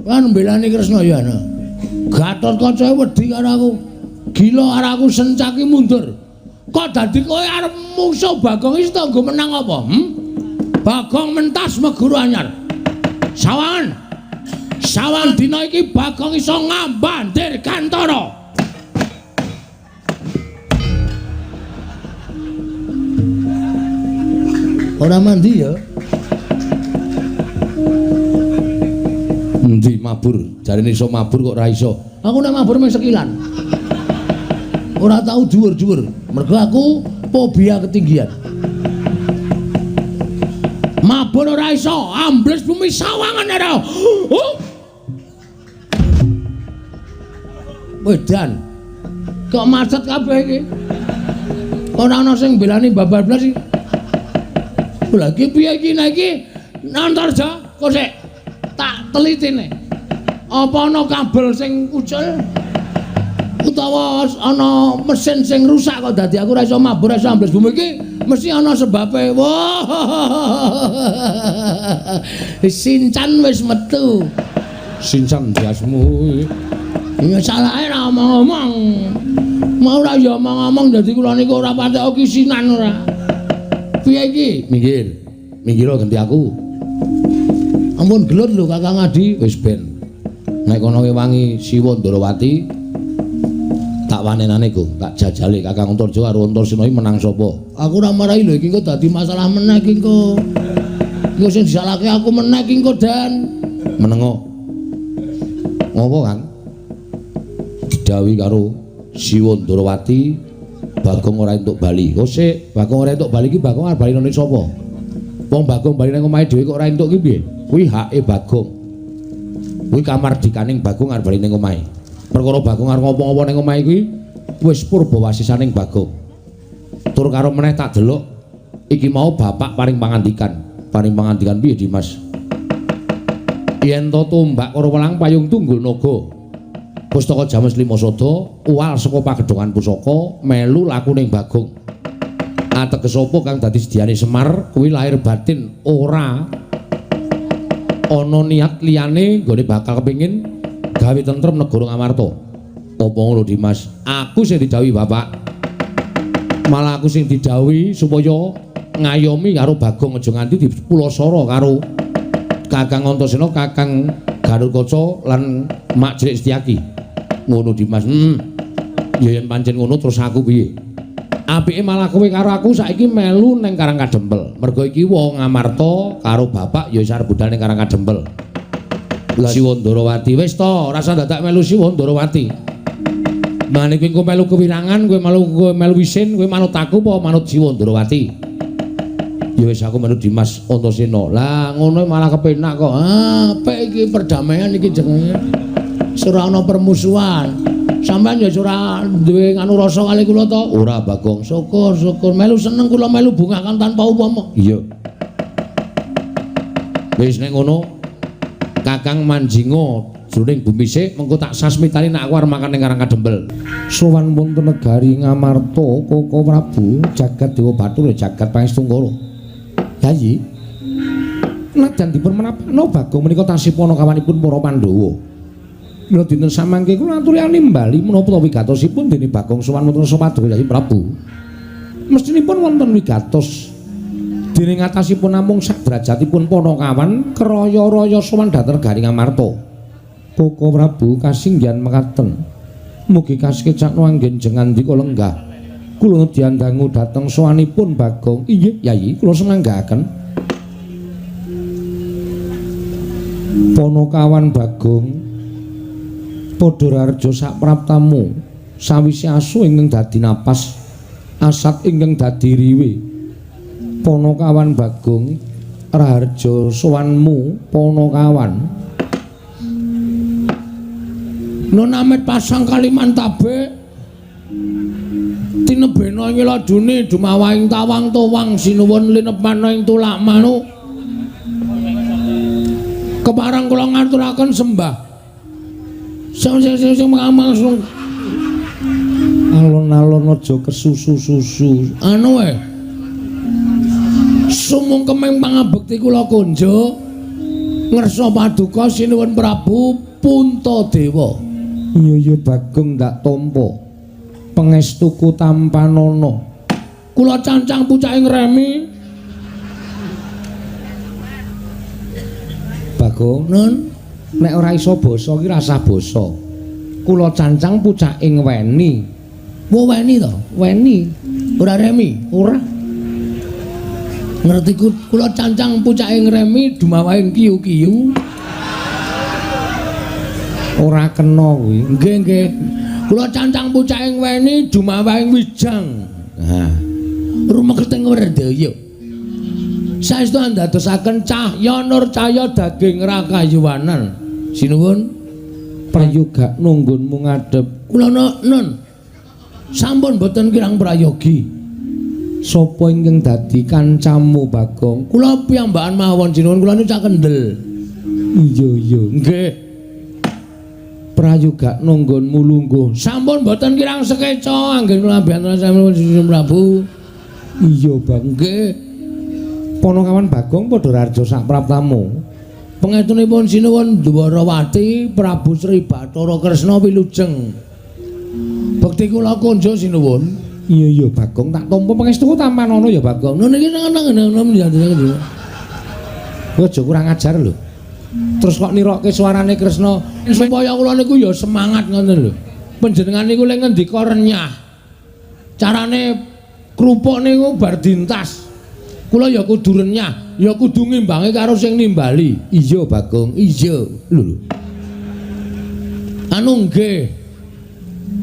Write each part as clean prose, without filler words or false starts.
Kan mbelani Kresna ya ana. Gatotkaca wedi karo aku. Gila karo aku sencaki mundur. Kok dadi kowe arep mungsuh Bagong iki tanggo menang apa? Hmm? Bagong mentas meguru anyar. Sawangan. Sawan dina iki Bagong iso ngambah Dirgantara. Ora mandi ya. Endi mabur? Jarene iso mabur kok ora iso. Aku nek mabur mung sekilan. Ora tau dhuwur-dhuwur. Mergo aku fobia ketinggian. Mabur ora iso, ambles bumi sawangan ora. Oh. Wedan. Kok macet kabeh iki? Ora ana sing mbelani babar blas iki. Lha iki piye iki nek iki? Antarja, kok sik tak telitine. Apa ana kabel sing ucul? Utawa ana mesin sing rusak kok dadi aku ora iso mabur, ora iso ambles bumi iki mesti ana sebabe. Wah. Sincan wis metu. Sincan biasmu. Ya salahe ora omong-omong. Mau ora ya omong-omong dadi kula niku ora patek kisinan ora. Piye iki? Minggir. Minggir ganti aku. Ampun gelut lho Kakang Adi. Wis ben. Nek kono ngewangi Siwa Ndarawati tak wanenane Gong, tak jajale Kakang Antarja karo Antasena iki menang sapa? Aku ora marahi lho iki engko dadi masalah meneh iki engko. Engko sing disalahke aku meneh iki engko Dan. Menengo. Ngopo, Kang? Didhawuhi karo Siwa Ndarawati Bagong ora entuk bali. Kok sik, Bagong ora entuk bali iki Bagong arep bali nang sapa? Wong Bagong bali nang omahe dhewe kok ora entuk ki piye? Kuwi hake Bagong. Kuwi kamardikaning Bagong arep bali ning omahe. Perkara Bagong arep ngopo-ngopo ning omahe kuwi wis purba wasisaning Bagong. Tur karo meneh tak delok iki mau bapak paring pangandikan. Paring pangandikan piye Dimas? Yen to tombak karo welang payung tunggul naga. Pustaka James Lima Sada uwal saka pagedhongan pusaka melu lakuning Bagong. Ateges apa kang dadi sediane Semar kuwi lahir batin ora ana niat liyane nggone bakal kepengin gawe tentrem negara Ngamarta. Apa ngono Dimas? Aku sing didhawuhi bapak. Malah aku sing didhawuhi supaya ngayomi karo Bagong aja nganti dipulasara karo Kakang Antasena, Kakang Garukaca lan Mak Cilik Setyaki. Ngono Dimas. Ya yen pancen ngono terus aku piye? Apike malah kowe karo aku saiki melu ning Karang Kadempel. Mergo iki wong Ngamarta karo bapak ya wis arep budal ning Karang Kadempel. Lah Siwa Ndarawati wis to, ora usah dadak melu Siwa Ndarawati. Mane kowe engko melu kewirangan, kowe melu isin, kowe manut aku apa manut Siwa Ndarawati? Ya wis aku manut Dimas Antasena. Lah ngono malah kepenak kok. Ah, apik iki perdamaian iki jenenge. Ora ana permusuhan. Sampeyan ya ora duwe nganu rasa kali kula to? Ora, Bagong. Syukur, syukur. Melu seneng kula melu bungah kan tanpa upama. Iya. Wis nek ngono Kakang manjinga jroning bumi sik mengko tak sasmitani nek aku arep makan ning Karang Kadempel. Sowan wonten negari Ngamarta Koko Prabu jagat Dewa Bathara jagat Pangestungkara. Yayi. Najan dipun menapakna Bagong menika tasih panakawanipun para Pandhawa. Mila dinten samangke kula aturi nimbali menapa wigatosipun dene Bagong sowan wonten Paduka Yayi Prabu. Mestinipun wonten wigatos dene ngatasipun namung sak derajatipun panakawan kraya-raya sowan dhateng negari Ngamarta. Koko Prabu kasinggihan mekaten. Mugi kasekecakno anggen jengandika lenggah. Kula nedyan dangu dhateng sowanipun Bagong. Inggih Yayi, kula semanggaaken. Panakawan Bagong padha raharja sapraptamu sawise asu ingkang dadi napas, asat ingkang dadi riwe. Panakawan Bagong raharja sowanmu panakawan. Nun amit pasang Kalimantabe tinebena ing ladune dumawahing tawang towang sinuwun linepana ing tulak manuk. Kepareng kula ngaturaken sembah. Sing sing sing sing mangangsung alon-alon aja kesusu-susu. Anu sumungkeming pangabekti kula kunjuk. Ngersa paduka sinuwun Prabu Puntadewa. Iya iya Bagong ndak tampa. Pangestuku tampanana. Kula cancang pucake ngremi. Bagong, Nun, nek ora iso basa ki rasah basa. Kula cancang pucake ngweni. Wo weni to? Weni. Ora remi? Ora. Ngerti kula cancang pucake ngremi dumawahing kiyu-kiyu. Ora kena kuwi. Nggih, nggih. Kula cancang pucake ngweni dumawahing wijang. Ha. Rumeketing werdaya. Saestu andadosaken cahya nur cahya daging rakayuwanan. Sinuwun prayoga nunggunmu ngadhep. Kula nun. Sampun boten kirang prayogi. Sapa ingkang dadi kancamu Bagong? Kula piyambakan mawon sinuwun, kula niku cak kendel. Iya iya. Nggih. Prayoga nunggunmu lungguh. Sampun boten kirang sekeca anggen kula mbiyantu sampun Prabu. Iya Bang. Nggih. Ponokawan Bagong padha raja sak praptamu. Pangestunipun sinuwun Dwarawati Prabu Sri Bathara Kresna wilujeng. Bekti kula kunjuk sinuwun. Iya iya Bagong tak tampa pangestuku tampanana ya Bagong. Nun iki nang Kowe aja kurang ajar lho. Terus kok nirokke suarane Kresna supaya kula niku ya semangat ngoten lho. Panjenengan niku lek ngendika renyah. Carane krupuk niku bar dintas. Kula ya kudu renyah, ya kudu ngimbangi karo sing nimbali. Iya Bagong, iya. Lho lho. Anu nggih.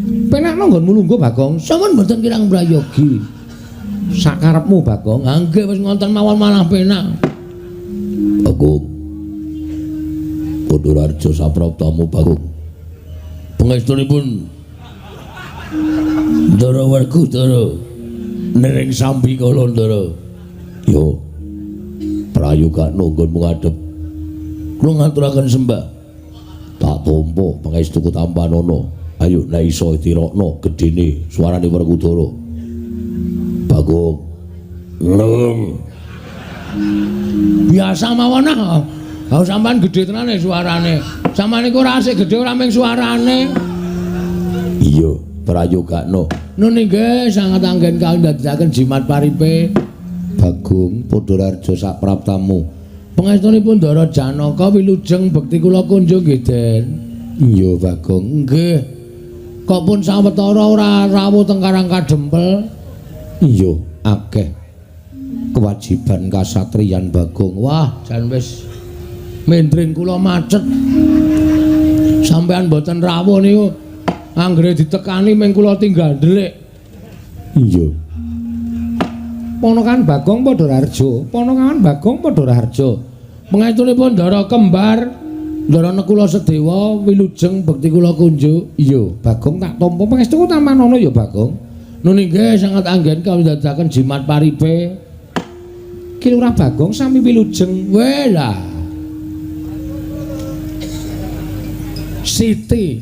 Penakno nggonmu lungguh Bagong. Sampun mboten kirang prayogi. Sakarepmu Bagong. Ha nggih wis ngonten mawon malah penak. Bagong. Padha sapraptamu Bagong. Pangestunipun Ndara Werkudara nering sambi kala Ndara. Yo. Prayoga nunggonmu ngadhep. Kula ngaturaken sembah. Tak tampa pangestuku tampanana. Ayo nek iso tirokno gedene suarane Werkudara. Bagong. Neng. Biasa mawon ah. Ha sampean gedhe tenane suarane. Sampeyan niku ora asik gedhe ora mung suarane. Iya, prayogakno. Nun inggih sanget anggen kawindadaken jimat paripe. Bagong padha raja sak praptamu. Pangestunipun Ndara Janaka wilujeng bekti kula kunjung nggih, Den. Iya, Bagong. Nggih. Kok pun sawetara ora rawuh teng Karang Kadempel? Iya, akeh kewajiban kasatriyan Bagong. Wah, jan wis mendring kula macet. Sampeyan mboten rawuh niku anggere ditekani ming kula tinggal ndelik. Iya. Ponokan Bagong padha raharja, ponokan Bagong padha raharja. Pangestunipun Ndara kembar Ndara Nekula Sedewa wilujeng bekti kula kunjuk. Iya, Bagong tak tampa pangestuku tampanana ya Bagong. Nun inggih sanget anggen kawindadaken jimat paripe. Ki Lurah Bagong sami wilujeng. Weh lah. Siti.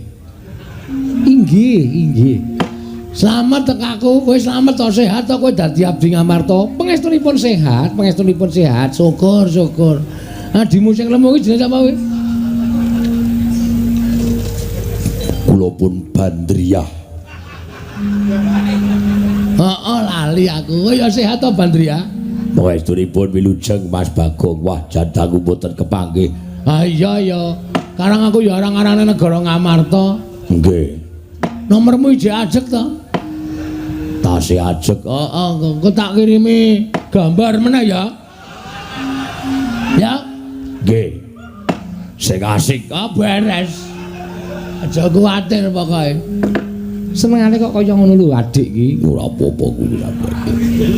Inggih, inggih. Slamet tekaku, kowe slamet to sehat to kowe dadi abdi Ngamarta. Pangestunipun sehat, pangestunipun sehat. Syukur, syukur. Adimu sing lemu kuwi jenenge sapa kowe? Kula pun Bandriyah. Heeh, lali aku. Kowe ya sehat to Bandriyah? Pangestunipun wilujeng Mas Bagong. Wah, jandaku mboten kepanggih. Ah iya ya. Karang aku ya arang-arane negara Ngamarta. Nggih. Nomormu ijek ajeg to? Tasih ajeg. Heeh, engko tak kirimi gambar meneh ya. Ya. Nggih. Sing asik. Ah beres. Aja kuwatir pokoke. Senengane kok kaya ngono lho adik iki. Ora apa-apa kuwi sampeyan.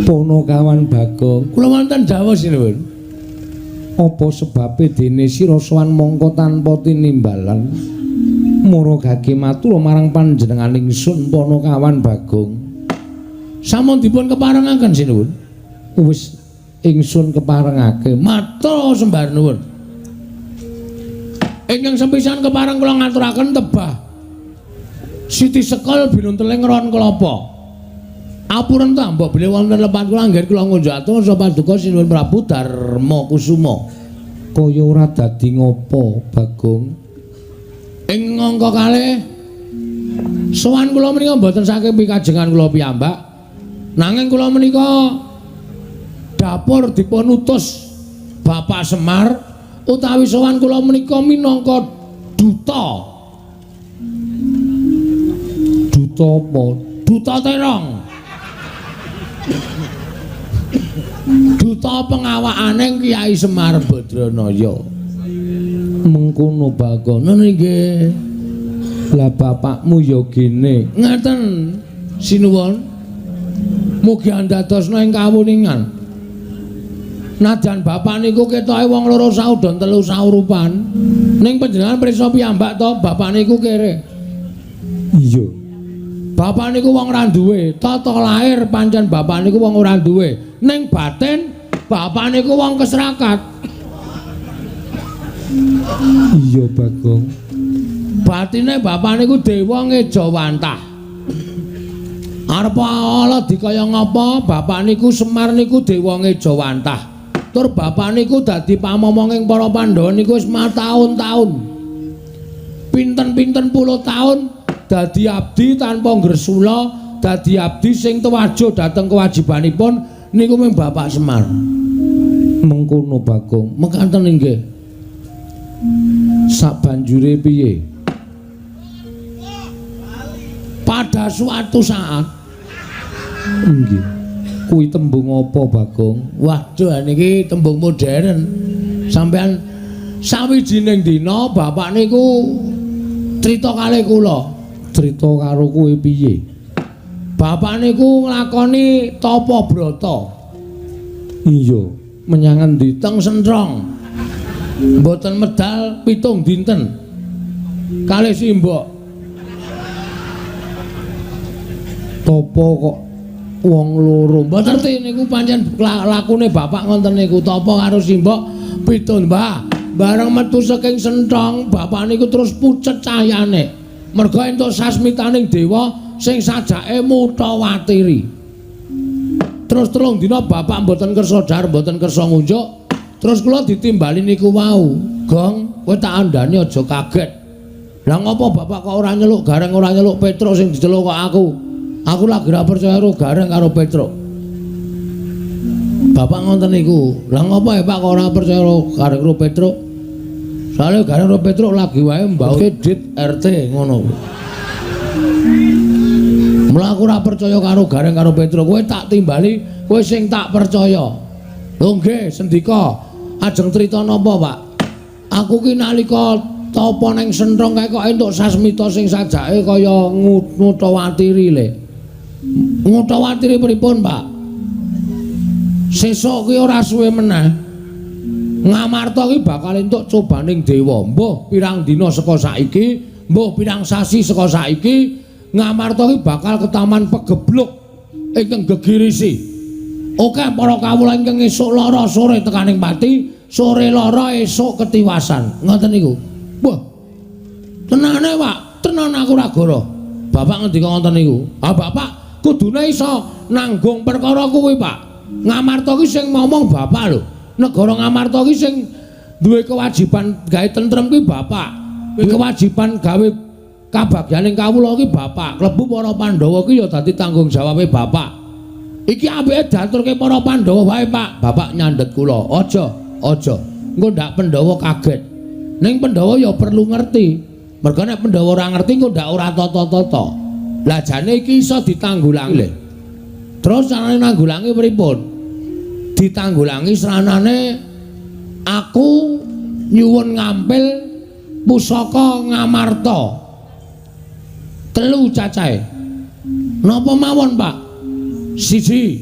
Ponokawan Bagong, kula wonten dawuh sinuwun. Apa sebabe dene sira sowan mongko tanpa tinimbalan? Mara gage matur marang panjenengan ingsun Ponokawan Bagong. Sampun dipun keparengaken sinuwun. Wis ingsun keparengake. Matur sembah nuwun. Ingkang sepisan kepareng kula ngaturaken tebah Siti Sekul binunteling ron kelapa. Apuren ta mbok bilih wonten lepat kula anggen kula ngunjuk atur paduka Sinuwun Prabu Darma Kusuma. Kaya ora dadi ngopo, Bagong? Ing angka kalih sowan kula menika mboten saking pikajengan kula piyambak. Nanging kula menika dapur dipun utus Bapak Semar utawi sowan kula menika minangka duta. Duta apa? Duta terong. Duta pengawakaning Kyai Semar Badranaya. Mengkono, Bagong. Ngono nggih. Lah bapakmu ya gene. Ngaten sinuwun. Mugi andadosna ing kawuningan. Najan bapak niku ketoke wong loro saudon telu saurupan. Ning panjenengan prisa piyambak to, bapak niku kere. Iya. Bapak niku wong ora duwe, tata lahir pancen bapak niku wong ora duwe. Ning batin bapak niku wong kesrakat. Iya, Bagong. Batine bapak niku dewa ngejawantah. Arep ala dikaya ngapa, bapak niku Semar niku dewa ngejawantah. Tur bapak niku dadi pamomonging para Pandhawa niku wis mataun-taun. Pinten-pinten puluh taun dadi abdi tanpa ngresula, dadi abdi sing tuwajo dhateng kewajibanipun niku mung Bapak Semar. Mengkono, Bagong. Mekaten inggih. Sabanjure piye? Pada suatu saat. Nggih. Kuwi tembung apa, Bagong? Waduh, niki tembung modern. Sampean sawijining dina bapak niku crita kalih kula. Crita karo kowe piye? Bapak niku nglakoni tapa brata. Iya, menyang endi? Teng Sentrong. Mboten medal 7 dinten. Kalih simbok. Tapa kok wong loro? Mboten ngerti niku pancen lakune bapak ngoten niku, tapa karo simbok 7 Mbah. Bareng metu saking Sentrong, bapak niku terus pucet cahyane. Merga entuk sasmitaning dewa sing sajake mutawatiri. Terus 3 dina bapak mboten kersa dhahar, mboten kersa ngunjuk. Terus kula ditimbali niku wau. Gong, kowe tak andhani aja kaget. Lah ngopo bapak kok ora nyeluk Gareng, ora nyeluk Petruk sing diceluk kok aku? Aku lagi ora percaya karo Gareng karo Petruk. Bapak ngoten niku. Lah ngopo ya Pak kok ora percaya karo Gareng karo Petruk? Soale Gareng karo Petruk lagi wae mbauke dit RT ngono. Mula aku ora percaya karo Gareng karo Petruk. Kowe tak timbali, kowe sing tak percaya. Lho nggih, sendika. Ajeng crita napa, Pak? Aku ki nalika tapa ning Sentrong kae kok entuk sasmita sing sajake kaya ngutawatiri le. Ngutawatiri pripun, Pak? Sesuk ki ora suwe meneh. Ngamarta ki bakal entuk cobaning dewa. Mbuh pirang dina saka saiki, mbuh pirang sasi saka saiki, Ngamarta ki bakal ke Taman Pegebluk ingkang gegirisi. Oke, para kawula ingkang esuk lara sore tekaning pati, sore lara esuk ketiwasan. Ngoten niku. Wah. Tenane, Pak, tenan aku ora goro. Bapak ngendika ngoten niku. Ah, Bapak kudune iso nanggung perkara kuwi, Pak. Ngamarta ki sing ngomong bapak lho. Negara Ngamarta ki sing duwe kewajiban gawe tentrem kuwi bapak. Kewajiban gawe kabagyaning kawula ki bapak. Klebu para Pandhawa ki ya dadi tanggung jawabe bapak. Iki apike diaturke para Pandhawa wae, Pak. Bapak nyandhet kula. Aja, aja. Engko ndak Pandhawa kaget. Ning Pandhawa ya perlu ngerti. Merga nek Pandhawa ora ngerti engko ndak ora tata-tata. Lah jane iki iso ditanggulangi lho. Terus carane nanggulangi pripun? Ditanggulangi sranane aku nyuwun ngampil pusaka Ngamarta. 3 cacahe. Napa mawon, Pak? 1.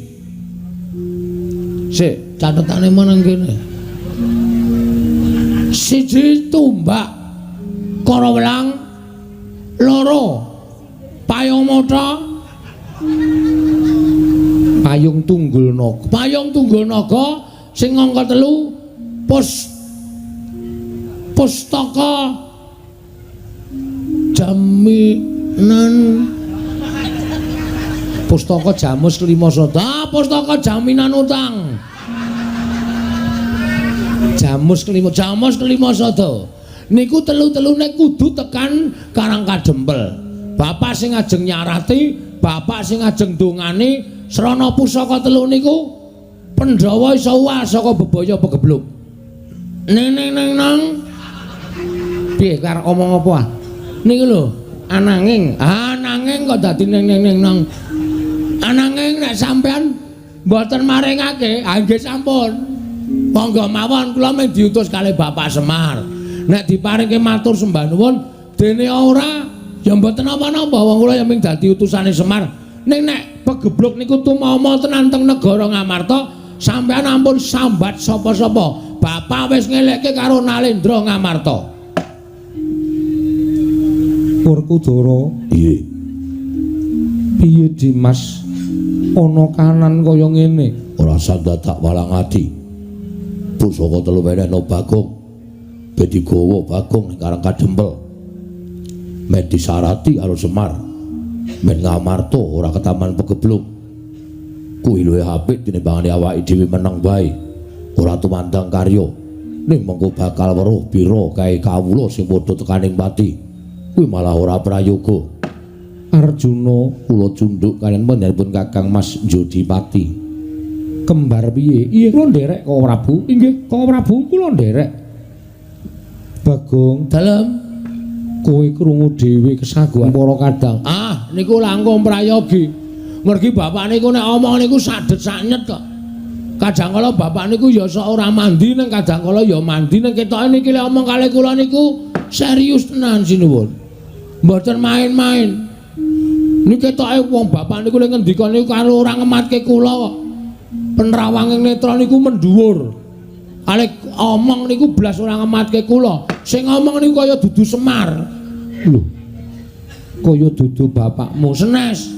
Sik, catetane meneng kene. 1 tumbak Karawelang, 2 payung mata, payung tunggul naga. Payung tunggul naga sing angka 3 pustaka jaminan Pustaka Jamus Kelima Sada. Ah, pustaka jaminan utang. Jamus Kelima, Jamus Kelima Sada. Niku telu-telune kudu tekan Karang Kadempel. Bapak sing ajeng nyarati, bapak sing ajeng dongani srana pusaka telu niku Pandhawa iso uwal saka bebaya pegebluk. Ning ning ning nang. Piye arep omong apa ah? Niku lho, ananging, ananging kok dadi ning ning ning nang. Ananging nek sampean mboten maringake, ah nggih sampun. Monggo mawon kula mung diutus kalih Bapak Semar. Nek diparingke matur sembah nuwun, dene ora ya mboten napa-napa wong kula ya mung dadi utusane Semar. Ning nek pegebluk niku tumama tenan teng negara Ngamarta, sampean ampun sambat sapa-sapa. Bapak wis ngelekke karo Nalendra Ngamarta. Werkudara, piye? Piye Dimas? Ana kanan kaya ngene. Ora sandadak walang ati. Pusaka telu wenehno Bagong. Ben digawa Bagong ning Karang Kadempel. Men disarati karo Semar. Men Ngamarta ora ketaman pegebluk. Kuwi luwih apik tinimbangane awake dhewe meneng wae. Ora tumandang karya. Ning mengko bakal weruh pira kae kawula sing padha tekaning pati. Kuwi malah ora prayoga. Arjuna, kula cundhuk kaliyan panjenenganipun Kakang Mas Jodipati. Kembar piye? Iya kula nderek Koko Prabu. Inggih, Koko Prabu kula nderek. Bagong, dalem kowe krungu dhewe kesaguhan para kadang. Ah, niku langkung prayogi. Mergi bapak niku nek omong niku sadet saknyet kok. Kadang kala bapak niku ya sok ora mandi ning kadang kala ya mandi ning ketoke niki lek omong kalih kula niku serius tenan sinuwun. Mboten main-main. Niki ketoke wong bapak niku lek ngendika niku karo ora ngematke kula kok. Penrawanging netra niku mendhuwur. Kalih omong niku blas ora ngematke kula. Sing ngomong niku kaya dudu Semar. Lho. Kaya dudu bapakmu senes.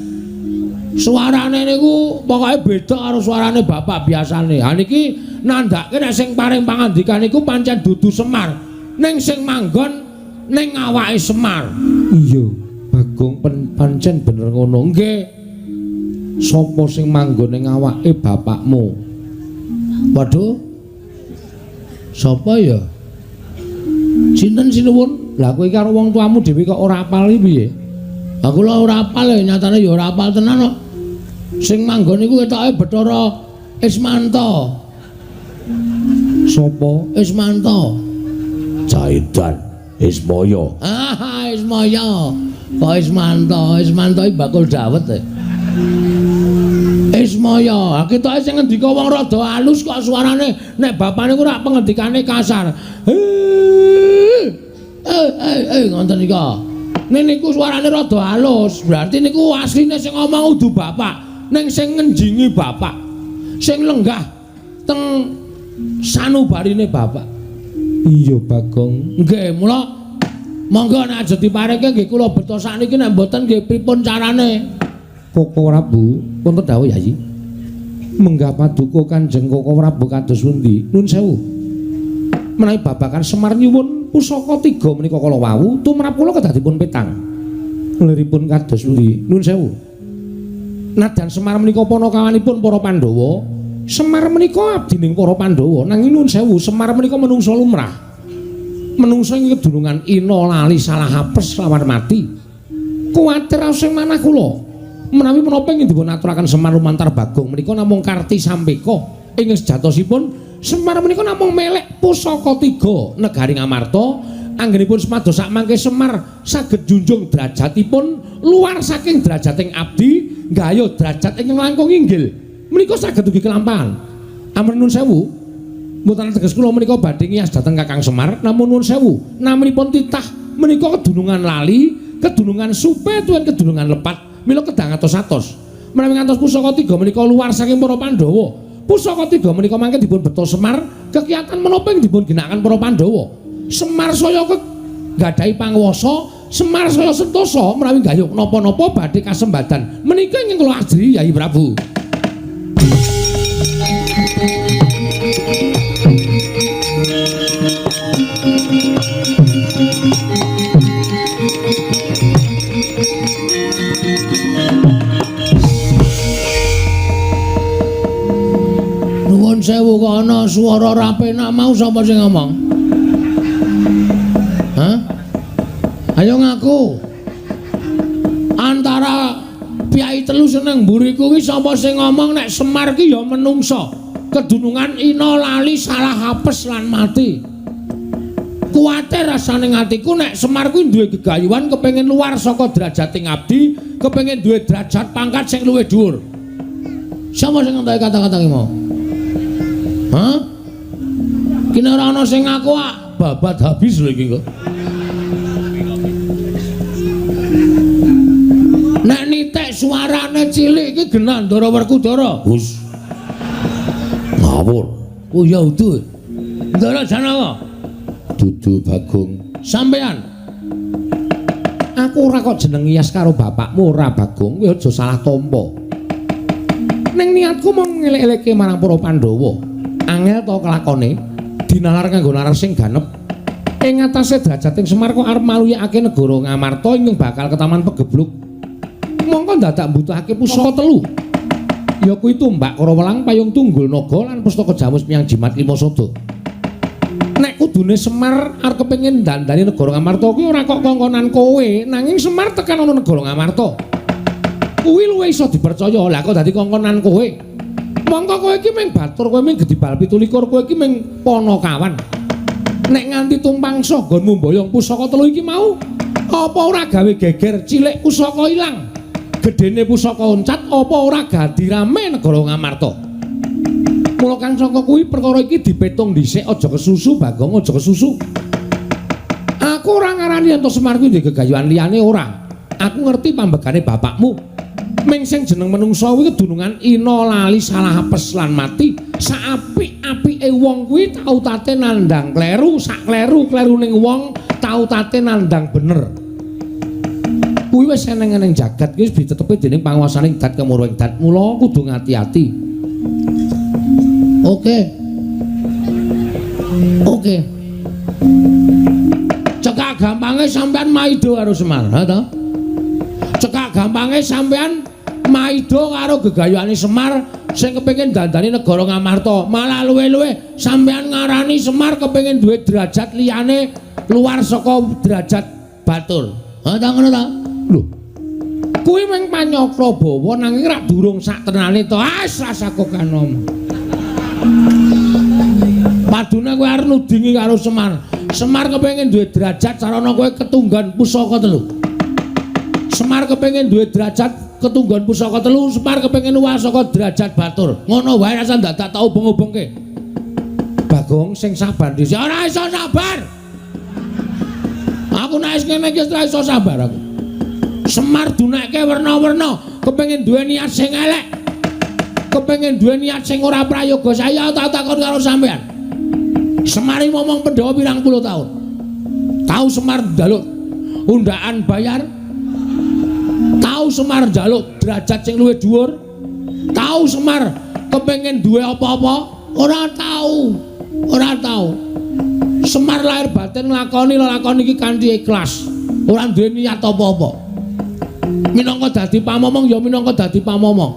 Suarane niku pokoke beda karo suarane bapak biasane. Ha niki nandhake nek sing paring pangandikan niku pancen dudu Semar, ning sing manggon ning awake Semar. Iya, Bagong pancen bener ngono. Nggih. Sapa sing manggon ning awake bapakmu? Waduh. Sapa ya? Sinten sinuwun? Lah kowe karo wong tuamu dhewe kok ora apal iki piye? Lah kula ora apal ya, nyatane ya ora apal tenan kok. Sing manggon niku ketoke Bathara Ismanto. Sapa? Ismanto. Caidan Ismaya. Ah, Ismaya. Kok Ismanto? Ismanto iki bakul dawet e. Ismaya, ha ketoke sing ngendika wong rada alus kok suarane nek bapane ku rak pengendikane kasar. Ngoten nika. Nek niku suarane rada alus, berarti niku asline sing ngomong udu bapak, ning sing ngenjingi bapak. Sing lenggah teng sanubarine bapak. Iya, Bagong. Nggih, mula monggo nek aja dipareke nggih kula beto sakniki nek mboten nggih pripun carane. Koko Prabu, wonten dawuh Yayi. Menggah paduka Kanjeng Koko Prabu kados pundi? Nun sewu. Menawi babagan Semar nyuwun pusaka tiga menika kala wau tumrap kula kedah dipun petang. Liripun kados pundi? Nun sewu. Nadan Semar menika panakawanipun para Pandhawa. Semar menika abdining para Pandhawa. Nanging nun sewu, Semar menika menungsa lumrah. Menungsa ing kedunungan ina lali salah apes lawan mati. Kuwatir sing manah kula. Menawi menapa ingkang dipun aturaken Semar lumantar Bagong menika namung karti sampeka ing sejatosipun Semar menika namung melek pusaka tiga negari Ngamarta. Anggenipun semados sakmangke Semar saged junjung derajatipun luar saking derajating abdi nggayuh derajat ingkang langkung inggil menika saged ugi kelampahan. Amrih nun sewu mboten teges kula menika badhe ngiyas dhateng Kakang Semar, namun nun sewu naminipun titah menika kedunungan lali, kedunungan supe tuwin kedunungan lepat mila kedah ngatos-atos. Menawi ngantos pusaka tiga menika luar saking para Pandhawa. Pusaka tiga menika mangke dipun beto Semar, kekiatan menapa ing dipun ginakaken para Pandhawa. Semar saya nggadahi panguwasa, Semar saya sentosa menawi nggayuh napa-napa badhe kasembadan. Menika ingkang kula ajri Yayi Prabu. Suara-suara ora penak mau sapa sing ngomong? Hah? Ayo ngaku. Antara piyai telu seneng mburi kuwi sapa sing ngomong nek Semar ki ya menungsa. Kedunungan ina lali salah apes lan mati. Kuwatir rasane atiku nek Semar kuwi duwe gegayuhan kepengin luar saka derajating abdi, kepengin duwe derajat pangkat sing luwih dhuwur. Sapa sing ngentoke kata-kata ki mau? Hah? Kene ora ana sing ngaku ah, babat habis lho iki kok. Nek nitik suarane cilik iki genah Ndara Werkudara. Gus. Ngawur. Oh ya udu. Ndara Janaka. Dudu Bagong. Sampean. Aku ora kok jeneng Iyas karo bapakmu ora Bagong, kowe aja salah tampa. Ning niatku mung ngelek-elekke marang para Pandhawa. Angel to kelakone dinalar nganggo nalar sing ganep. Ing atase derajating Semar kok arep maluyakake negara Ngamarta ingkang bakal ketaman pegebluk. Mongko dadak mbutuhake pusaka telu. Ya kuwi tumbak Karawelang, payung tunggul naga lan pustaka jamus miyang jimat lima sada. Nek kudune Semar arep kepengin dandani negara Ngamarta kuwi ora kok kongkonan kowe, nanging Semar tekan ana negara Ngamarta. Kuwi luwih iso dipercaya. Lah kok dadi kongkonan kowe? Mongko kowe iki mung batur, kowe mung gedibal 27, kowe iki mung panakawan. Nek nganti tumpang sanggonmu mboyong pusaka telu iki mau, apa ora gawe geger cilik pusaka ilang? Gedene pusaka oncat apa ora gadi rame negara Ngamarta? Mula kang saka kuwi perkara iki dipetung dhisik, aja kesusu Bagong, aja kesusu. Aku ora ngarani yen to Semar kuwi duwe gegayuhan liyane ora. Aku ngerti pambegane bapakmu. Ming sing jeneng menungsa kuwi kedunungan ina lali salah apes lan mati. Saapik-apike wong kuwi tau tate nandhang kleru, sak kleru-klerune wong tau tate nandhang bener. Kuwi wis eneng-eneng jagat kuwi wis ditetepi dening panguwasaning dat kemuruhing dat. Mula kudu ngati-ati. Oke. Oke. Cekak gampange sampean maido karo Semar, ha to? Cekak gampange sampean maido karo gegayuhane Semar sing kepengin dandani negara Ngamarta. Malah luwe-luwe sampean ngarani Semar kepengin duwe derajat liyane luar saka derajat batur. Ha ta ngono ta? Lho. Kuwi mung panyakra bawa nanging rak durung sak tenane to. Ah, rasa kok kanom. Padune kowe arep nudingi karo Semar. Semar kepengin duwe derajat sarana kowe ketunggan pusaka telu. Semar kepengin duwe derajat ketunggan pusaka telu, Semar kepengin luwih saka derajat batur. Ngono wae rasa dadak tak ubeng-ubengke. Bagong sing sabar dhisik. Ora iso sabar. Aku nek wis ngene iki ora iso sabar aku. Semar dunekke werna-werna, kepengin duwe niat sing elek. Kepengin duwe niat sing ora prayoga. Saya tak takon karo sampean. Semar iki momong Pandhawa pirang puluh tahun. Tahu Semar njaluk undaan bayar? Tahu Semar njaluk derajat sing luwih dhuwur? Tahu Semar kepengin duwe apa-apa? Ora tahu. Ora tahu. Semar lahir batin nglakoni lelakon iki kanthi ikhlas. Ora duwe niat apa-apa. Minangka dadi pamomong ya minangka dadi pamomong.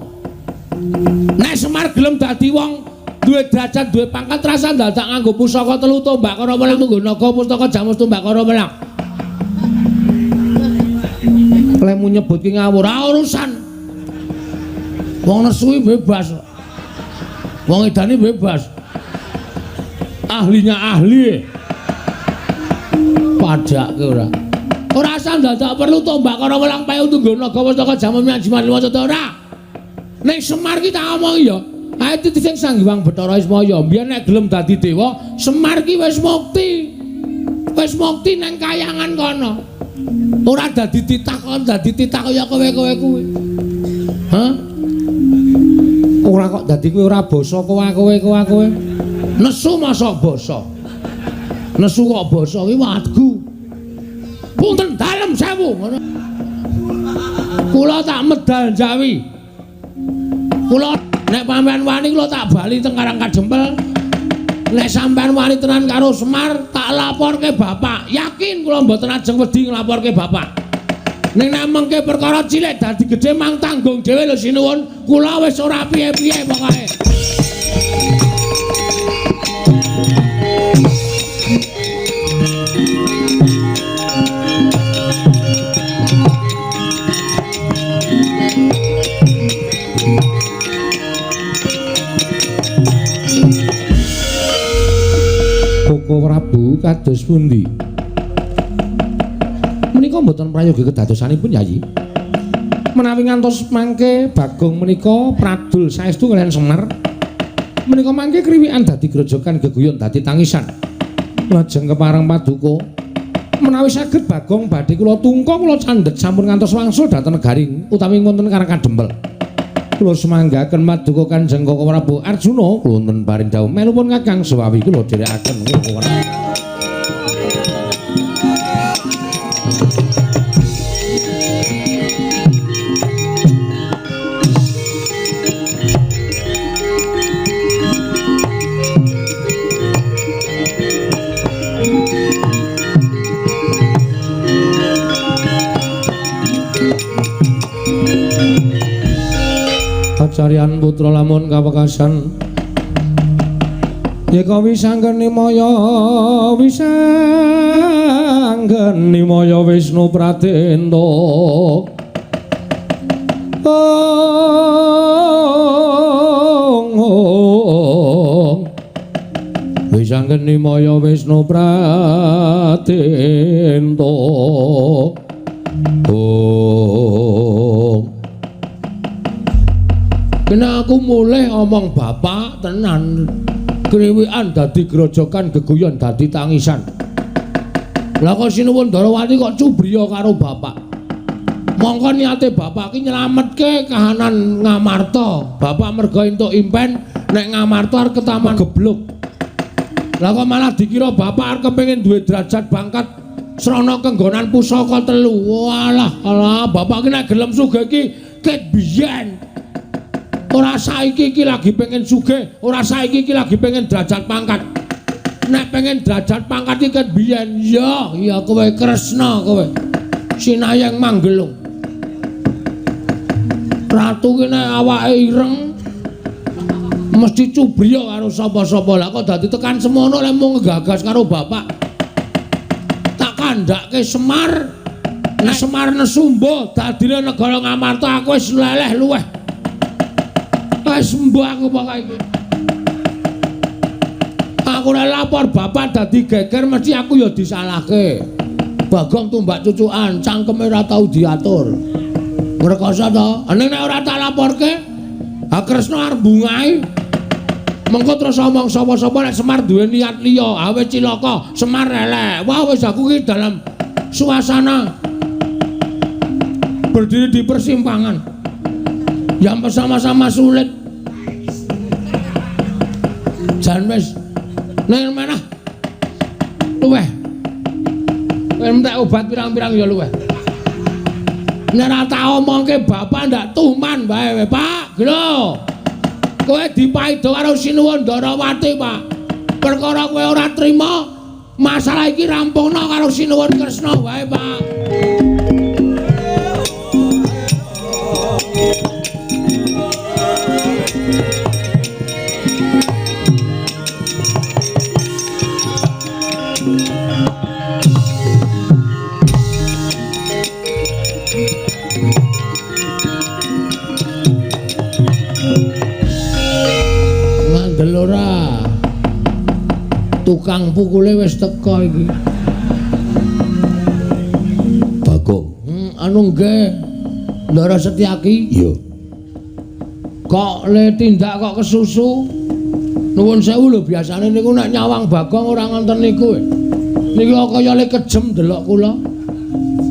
Nek Semar gelem dadi wong duwe derajat, duwe pangkat, rasa dadak nganggo pusaka telu tombak Karawelang tunggu naga pustaka jamus tombak Karawelang. Lemu nyebut ki ngawur, ora urusan. Wong nesu bebas. Wong edane bebas. Ahlinya ahli. Padake ora. Ora usah dadak perlu tombak Karawelang payung tunggu naga pustaka jamus jimat lima sada ora. Ning Semar ki tak omongi ya. Ae titi sing Sang Hyang Bathara Ismaya, mbiyen nek gelem dadi dewa, Semar ki wis mukti. Wis mukti nang kayangan kono. Ora dadi titah kon dadi titah kaya kowe-kowe kuwi. Hah? Ora kok dadi kowe ora basa kowe. Nesu mosok basa. Nesu kok basa kuwi wadgu. Punten dalem sewu ngono. Kula tak medal Jawi. Kula nek sampean wani kula tak bali teng Karang Kadempel. Nek sampean wani tenan karo Semar tak laporke bapak. Yakin kula mboten ajeng wedi nglaporke bapak. Ning nek mengke perkara cilik dadi gedhe mang tanggung dhewe lho sinuwun. Kula wis ora piye-piye pokoke. Koko Prabu kados pundi? Menika mboten prayogi kedadosanipun Yayi. Menawi ngantos mangke Bagong menika pradul saestu kaliyan Semar. Menika mangke kriwikan dadi grojogan geguyon dadi tangisan. Lajeng kepareng paduka menawi saged Bagong badhe kula tungka kula candhet sampun ngantos wangsul dhateng negaring utawi wonten Karang Kadempel. Kula sumanggaken paduka Kanjeng Koko Prabu Arjuna kula wonten paring dawuh melupun Kakang Sewawi kula dherekaken Koko Prabu. Kacarian putra lamun kawekasan yeka wisanggeni maya wisanggeni maya Wisnu Pradenta ong wisanggeni maya Wisnu Pradenta ong. Kena aku mulih omong bapak tenan kriwikan dadi grojogan geguyon dadi tangisan. Lah kok Sinuwun Darawati kok cubriya karo bapak. Mongko niate bapak ki nyelametke kahanan Ngamarta. Bapak merga entuk impen nek Ngamarta arep ketaman gebluk. Lah kok malah dikira bapak arep kepengin duwe derajat pangkat srana kenggonan pusaka telu. Walah, alah bapak ki nek gelem sugih ki ket biyen. Ora saiki iki lagi pengen sugih, ora saiki iki lagi pengen derajat pangkat. Nek pengen derajat pangkat iki ket biyen, ya, ya kowe Kresna kowe. Sinayeng Manggelung. Ratu ki nek awake ireng mesti cubriya karo sapa-sapa. Lah kok dadi tekan semono lek mung nggagas karo bapak. Tak kandhake Semar, nek Semar nesumba dadine negara Ngamarta aku wis leleh luweh. Wis mbuh aku pokoke iki. Aku ora lapor bapak dadi geger mesti aku ya disalahke. Bagong tumbak cucukan, cangkeme ora tau diatur. Ngrekoso to? Ning nek ora tak laporke, ha Kresna arep bungahi. Mengko terus omong sapa-sapa nek Semar duwe niat liya, ha wis cilaka, Semar elek. Wah wis aku ki dalam suasana berdiri di persimpangan yang bersama-sama sulit. Jan wis ning manah luweh. Kowe entek obat pirang-pirang ya luweh. Nek ora tak omongke bapak ndak tuman wae, Pak. Lho. Kowe dipaido karo Sinuwun Darawati, Pak. Perkara kowe ora trima, masalah iki rampungno karo Sinuwun Kresna wae, Pak. Ngandel ora? Tukang pukule wis teka iki. Bagong. Anu nggih. Ndara Setyaki. Iya. Kok le tindak kok kesusu? Nuwun sewu lho, biasane niku nek nyawang Bagong ora ngonten niku. Niki kok kaya le kejem delok kula.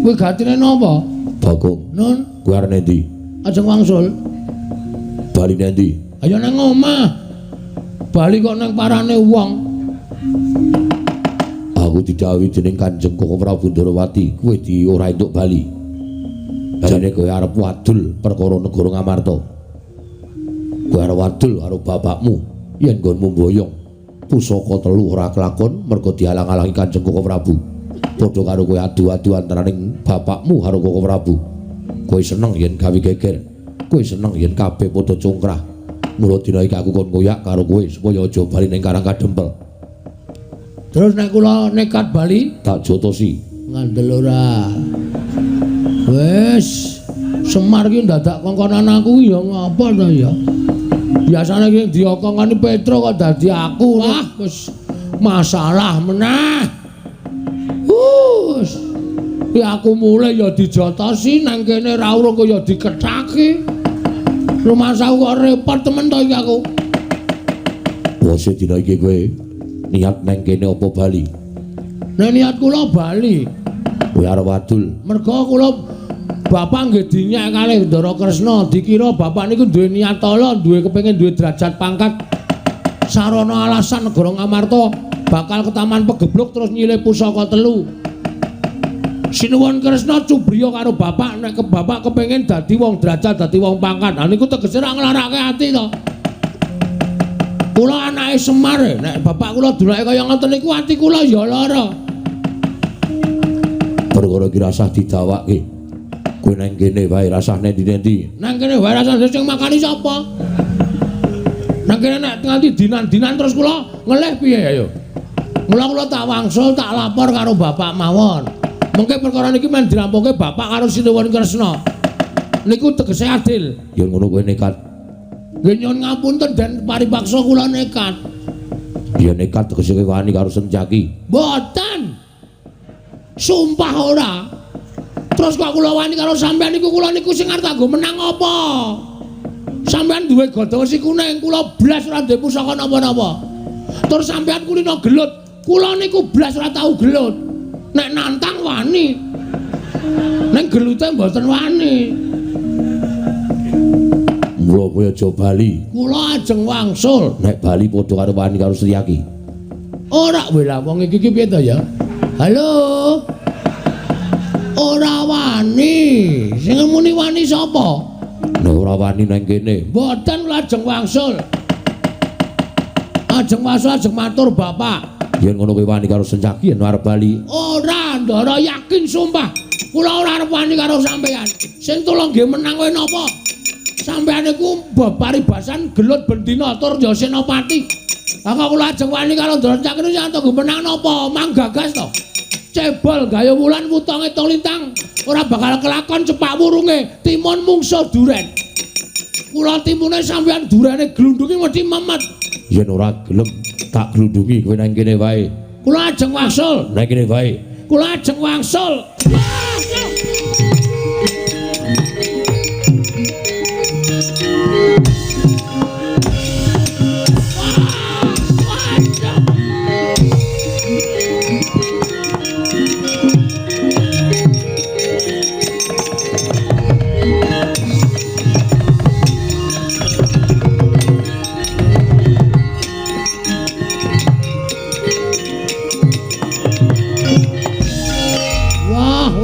Kuwi gatine napa? Bagong. Nun, kuwi arep endi? Ajeng wangsul. Bali endi? Ayo nang omah. Bali kok nang parane wong. Aku didhawuhi dening Kanjeng Koko Prabu Ndorowati, kowe di ora entuk bali. Jane kowe arep wadul perkara negara Ngamarta. Kowe arep wadul karo bapakmu yen nggonmu mboyong pusaka telu ora kelakon mergo dialang-alangi Kanjeng Koko Prabu. Padha karo kowe adu-adu antaraning bapakmu karo Koko Prabu. Kowe seneng yen gawe geger, kowe seneng yen kabeh padha congkrah. Mula dina iki aku kon ngoyak karo kowe supaya aja bali ning Karang Kadempel. Terus nek kula nekat bali tak jotosi. Ngandel ora? Wis, Semar ki ndadak kongkonan aku ya ngapa to ya? Biasane ki diokongani Petro kok dadi aku. Wah, wis Masalah meneh. Hus. Ya aku mulai ya dijotosi nang kene ra urung kaya dikethaki. Rumasaku kok repot temen to iki aku. Bose dina iki kowe niat nang kene apa bali? Nek niat kula bali. Kowe arep wadul. Merga kula bapak nggih dinyek kalih Ndara Kresna, dikira bapak niku duwe niat ala, duwe kepengin duwe derajat pangkat. Sarana alasan negara Ngamarta bakal ketaman pegebluk terus nyilih pusaka telu. Sinuwun Kresna cubriya karo bapak nek bapak kepengin dadi wong derajat, dadi wong pangkat. Lah niku tegese ra nglarake ati to. Kula anake Semar, nek bapak kula dulake kaya ngoten niku ati kula ya lara. Perkara iki rasah didawake. Kowe nang kene wae rasah nendi-nendi. Nang kene wae rasah sing makani sapa? Nang kene nek nganti dinan-dinan terus kula ngelih piye ayo. Mula kula tak wangsul tak lapor karo bapak mawon. Mengke perkara niki men dirampungke bapak karo Sinuwun Kresna. Niku tegese adil. Ya ngono kowe nekat. Nggih nyuwun ngapunten den paripaksa kula nekat. Ya nekat tegese kowe wani karo Sencaki. Mboten. Sumpah ora. Terus kok kula wani karo sampean niku kula niku sing arep kanggo menang apa? Sampean duwe gada wesi kuning, kula blas ora duwe pusaka napa-napa. Terus sampean kulino gelut, kula niku blas ora tau gelut. Nek nantang wani. Ning gelute mboten wani. Mula kowe aja bali. Kula ajeng wangsul. Nek bali padha karo wani karo Setyaki. Ora weh lah wong iki piye to ya? Halo. Ora wani. Sing muni wani sapa? Nek ora wani nang kene. Mboten kula ajeng wangsul. Ajeng wangsul ajeng matur bapak. Yen ngono kowe wani karo Sencaki yen arep bali. Ora, Ndara yakin sumpah. Kula ora arep wani karo sampean. Sing tulung nggih menang kowe napa? Sampean niku paribasan gelut bendina tur ya senopati. Lah kok kula ajeng wani karo Ndara Sencaki niku sing tunggu menang napa? Manggagas to. Cebol gayo wulan wutonge tong lintang ora bakal kelakon cepak wurunge timun mungsuh duren. Kula timune sampean durene glundungi mesti memet. Yen ora gelem tak glundungi kowe nang kene wae. Kula ajeng wangsul. Nang kene wae. Kula ajeng wangsul.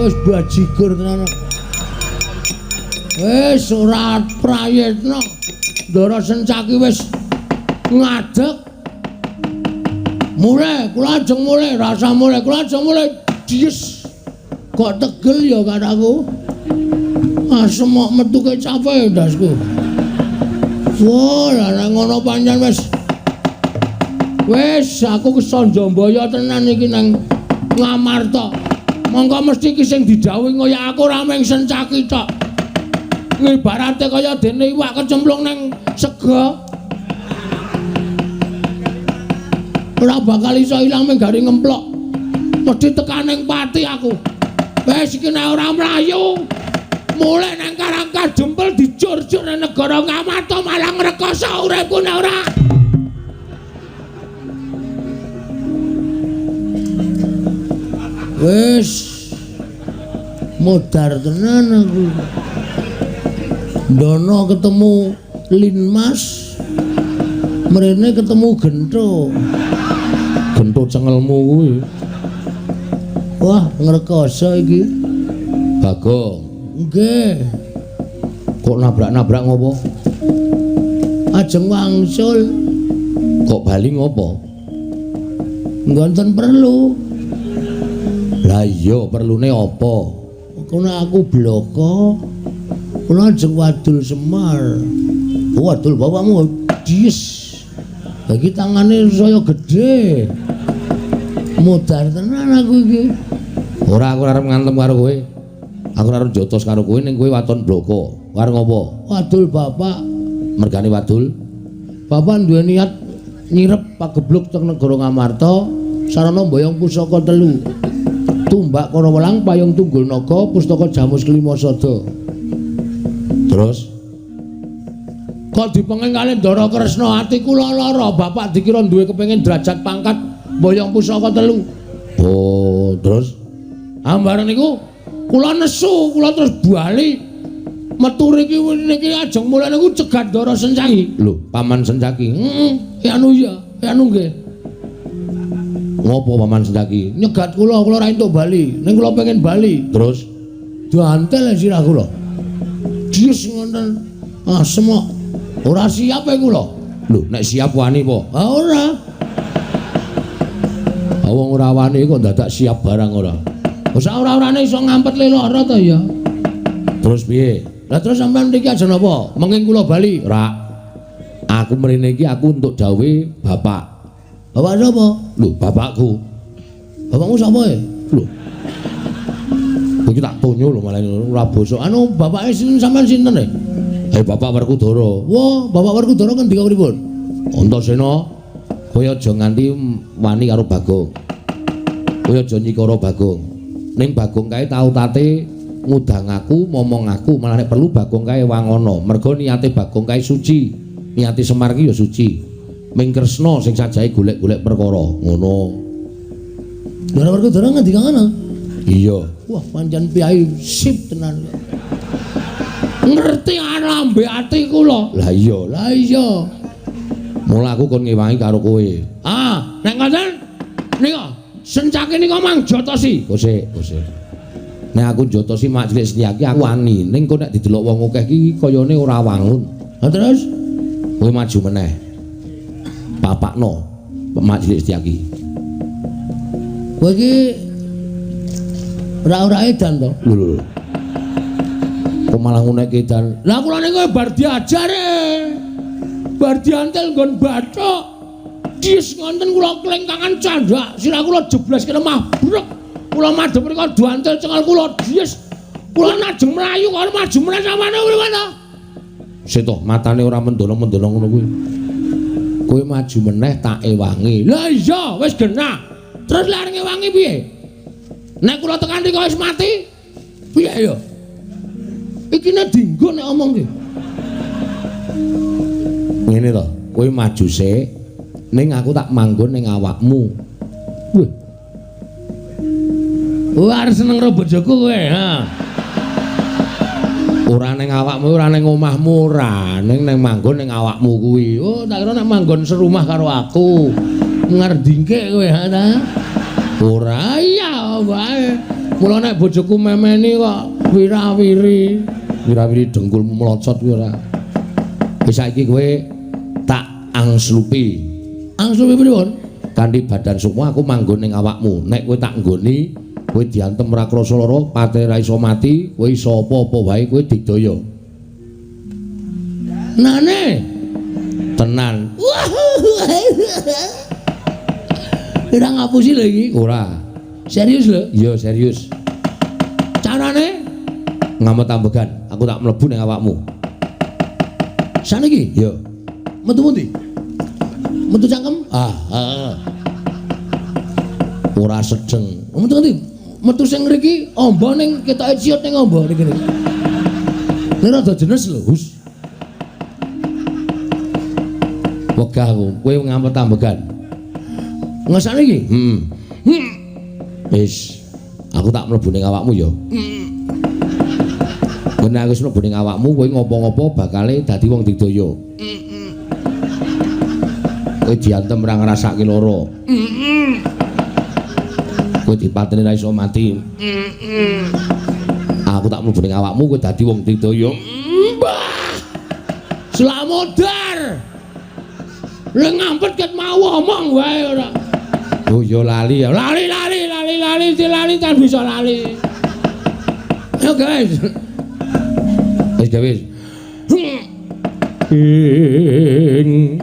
Wis bajigur tenan. Wis ora prayitna. Ndara Sencaki wis ngadeg. Mulih, kula ajeng mulih, rasa mulih, kula ajeng mulih. Dies. Kok tegel ya karo aku. Asem kok metu kecape ndasku. Wah, lah nek ngono pancen wis. Wis aku kesonjombaya tenan iki nang Ngamarta. Mongko mesti iki sing didhawuhi kaya aku ora mung Sencaki tok. Ngibarate kaya dene iwak kecemplung nang sega. Ora bakal iso ilang mung gari ngemplok. Mesti tekaning pati aku. Wis iki nek ora mlayu, mulih nang Karangkajempel dijur-jur nang negara Ngamarta malah ngrekoso uripku nek ora. Wis modar tenan aku. Ndono ketemu Linmas, mrene ketemu Gento. Gento cengelmu kuwi. Wah, ngrekoso iki. Bagong. Nggih. Kok nabrak-nabrak ngopo? Ajeng wangsul. Kok bali ngopo? Mboten perlu. Lah iya, perlune apa? Kono aku bloko. Kula ajeng wadul Semar. Wadul bapakmu dies. Lagi tangane saya gedhe. Modar tenan aku iki. Ora, aku arep ngantem karo kowe. Aku arep jotos karo kowe ning kowe waton bloko. Arep ngopo? Wadul bapak. Mergane wadul. Bapak duwe niat Nyirep pagebluk teng negara Ngamarta sarana mboyong pusaka telu. Tumbak Karawelang, Payung Tunggul Naga, Pustaka Jamus Kelima Sada. Terus kok dipenging kalih Ndara Kresna ati kula lara, bapak dikira duwe kepengin derajat pangkat mboyong pusaka telu. Oh, terus ambareng niku kula nesu, kula terus bali metu riki niki ajeng mulih niku cegat Ndara Sencaki. Lho, Paman Sencaki. Heeh, anu iya, anu nggih. Ngopo Paman Sencaki? Nyegat kula, kula ora entuk bali. Ning kula pengen bali. Terus diantel sirah kula. Dies ngoten. Asem kok. Ora siap e kula. Lho, nek siap wani po? Ha ora. Ha wong ora wani kok dadak siap barang ora. Wis ora-orane iso ngampet le lara to ya. Terus piye? Lah terus sampean mriki aja napa? Menging kula bali. Ora. Aku mrene iki aku entuk dawuhe bapak. Bapak sapa? Lho, bapakku. Bapakmu sapa e? Lho. Iki tak tonyo lho malah ora bosok. Anu bapake sinten sampean sinten e? Bapak Werkudara. Wah, Bapak Werkudara ngendika pripun? Antasena, kowe aja nganti wani karo Bagong. Kowe aja nyikara Bagong. Ning Bagong kae tau tate ngudang aku, momong aku, malah nek perlu Bagong kae wangono. Mergo niate Bagong kae suci. Niate Semar ki ya suci. Ming Kresna sing sajahe golek-golek perkara. Ngono. Ndara Werkudara ngendika ngono? Iya. Wah, pancen piyai sip tenan. Ngerti lambe ati kula. Lah iya, lah iya. Mula aku kon ngewangi karo kowe. Ah, nek ngoten nika Sencaki nika mang jotosi. Kosek, kosek. Nek aku jotosi mak cilik Setyaki aku wani, ning kok nek didelok wong akeh iki kayane ora wangun. Lah terus kowe maju meneh. Papakno mak cilik Setyaki. Kowe iki ora-ora edan to? Lho lho. Kok malah ngunekke edan? Lah kula niku bar diajar e. Bar diantel nggon bathok. Dis ngonten kula klengkangan candhak, sirah kula jeblas ke lemah. Brek. Kula madhep mriku diantel cengal kula dies. Kula najeng mlayu karo maju meneh samane pripun to? Sik to, matane ora mendono-mendono ngono kuwi. Kowe maju meneh tak ewangi. Lah iya, wis genah. Terus lha arep ngewangi piye? Nek kula tekan mriku wis mati, piye ya? Ikine dinggo nek omong ki. Ngene to, kowe maju sik, ning aku tak manggon ning awakmu. Wih. Wah, arep seneng karo bojoku kowe, ha. Ora ning awakmu, ora ning omahmu, ora, ning manggon ning awakmu kuwi. Oh, tak kira nek manggon serumah karo aku. Ngerdingke kowe, ha ta? Ora iya wae. Mula nek bojoku memeni kok wirawiri. Wirawiri dengkulmu melocot kuwi ora. Wis saiki kowe tak angslupi. Angslupi pripun? Kanthi badan sukma aku manggon ning awakmu. Nek kowe tak nggoni, kowe diantem ora krasa lara, patene ra iso mati, kowe iso apa-apa wae kowe digdaya. Nane tenan. Ora ngapusi lho iki? Ora. Serius lho? Iya, serius. Carane ngamet ambegan, aku tak mlebu ning awakmu. Saniki? Iya. Metu pundi? Metu cangkem? Ah, heeh. Ora sedeng. Metu ngendi? Metu sing ngriki amba ning ketoke ciut ning amba niki. Nek rada jenes lho, Hus. Wegah aku, kowe ngamet ambegan. Ngesane iki? Heeh. Wis, aku tak mlebu ning awakmu ya. Nek aku wis mlebu ning awakmu, kowe ngopo-ngopo bakale dadi wong digdaya. Kowe diantem ora ngrasake lara. Kowe dipateni ra iso mati. Aku tak mlebu ning awakmu, kowe dadi wong digdaya. Mbah. Slamodar. Lha ngampet ket mau omong wae ora. Oh ya lali ya. Lali lali lali lali lali kan bisa lali. Yo guys. Wis gawe. Ing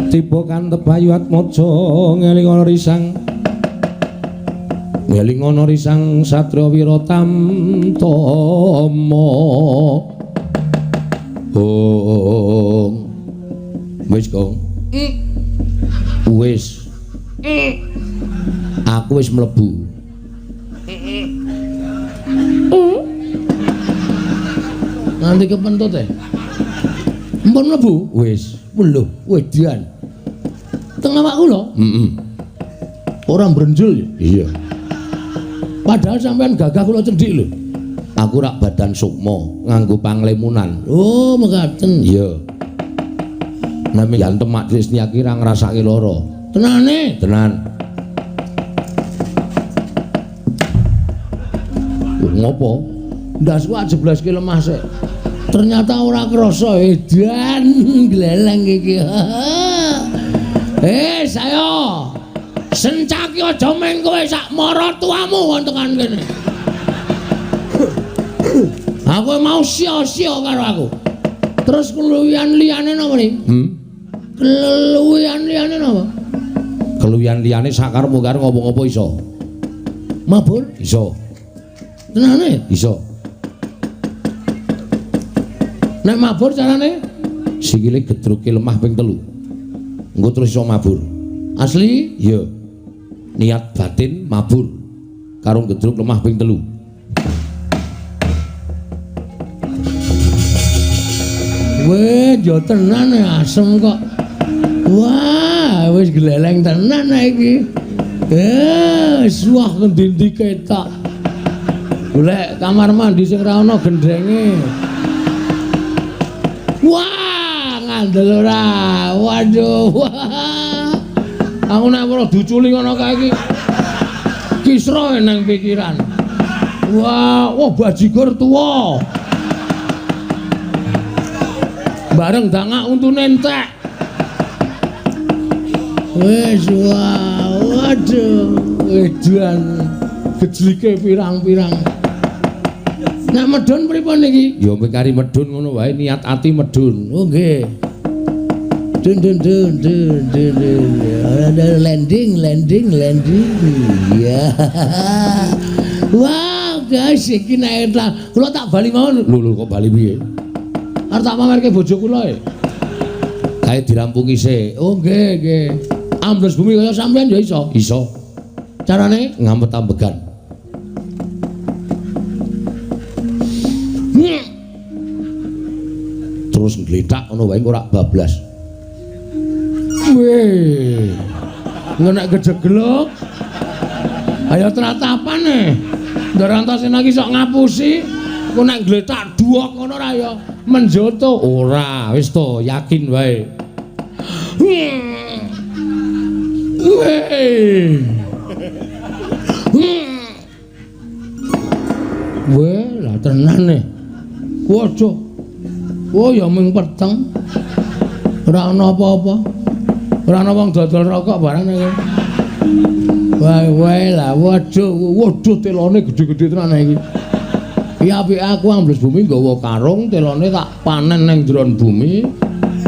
tiba kantep Bayu Atmaja ngeling ana risang. Ngeling ana risang satriya wira tamtama. Ong Wis, Gong. Wis. Aku wis mlebu. Nanti kepentut e. Mpun mlebu? Wis. Lho, wedan. Teng awak kula? Heeh. Ora mbrenjul ya? Iya. Padahal sampean gagah kula cendhik lho. Aku rak badan sukma nganggo panglemunan. Oh, mekaten. Iya. Nami yantem mak Trisnia ki ra ngrasake lara. Tenane? Tenan. Ngopo? Ndasku ajebleske lemah sik. Ternyata ora krasa edan gleleng iki. Saya sencaki aja meng kowe sak maratuamu wong tekan kene. Aku mau sia-sia karo aku. Terus keluwihan liyane napa nih? Keluwihan liyane napa? Keluwihan liyane sakarepmu karo ngopo-ngopo iso. Mabur? Iso. Tenane? Iso. Nek mabur carane? Sikile gedruke lemah ping 3. Engko terus iso mabur. Asli? Iya. Niat batin mabur karo gedruk lemah ping 3. Weh, yo tenan asem kok. Wah, wis gleleng tenan iki. Wah ngendi-endi ketok. Golek kamar mandi sing ora ana gendenge. Wah, ngandel ora. Waduh. Wah. Aku nek ora diuculi ngono kae iki. Kisra nang pikiran. Wah, wah bajigur tuwa. Bareng dangak untune entek. Wis wah, waduh, edan gejlike pirang-pirang. Nek medhun pripun niki? Ya mung kari medhun ngono wae, niat ati medhun. Oh nggih. Dun dun dun dun dun dun. Landing landing landing. Ya. Wah, guys iki nek kula tak bali mawon. Lho lho kok bali piye? Arep tak pamerke bojo kula e. Kae dirampungi sik. Oh nggih nggih. Ambles bumi kaya sampean ya iso. Iso. Carane ngamet ambegan. Terus ngletak ngono wae ora bablas. Weh. Ngenek kejeglok. Ayo tratapan e. Ndarantasena iki sok ngapusi. Ku nek ngletak duwok ngono ora ya menjoto. Ora, wis to, yakin wae. Weh. Weh, lah tenan e. Waduh. Oh ya mung peteng. Ora ana apa-apa. Ora ana wong dodol rokok barang iki. Wae wae lah waduh, waduh telone gedhe-gedhe tenan iki. Iki apike aku ambles bumi nggawa karung, telone tak panen ning jero bumi.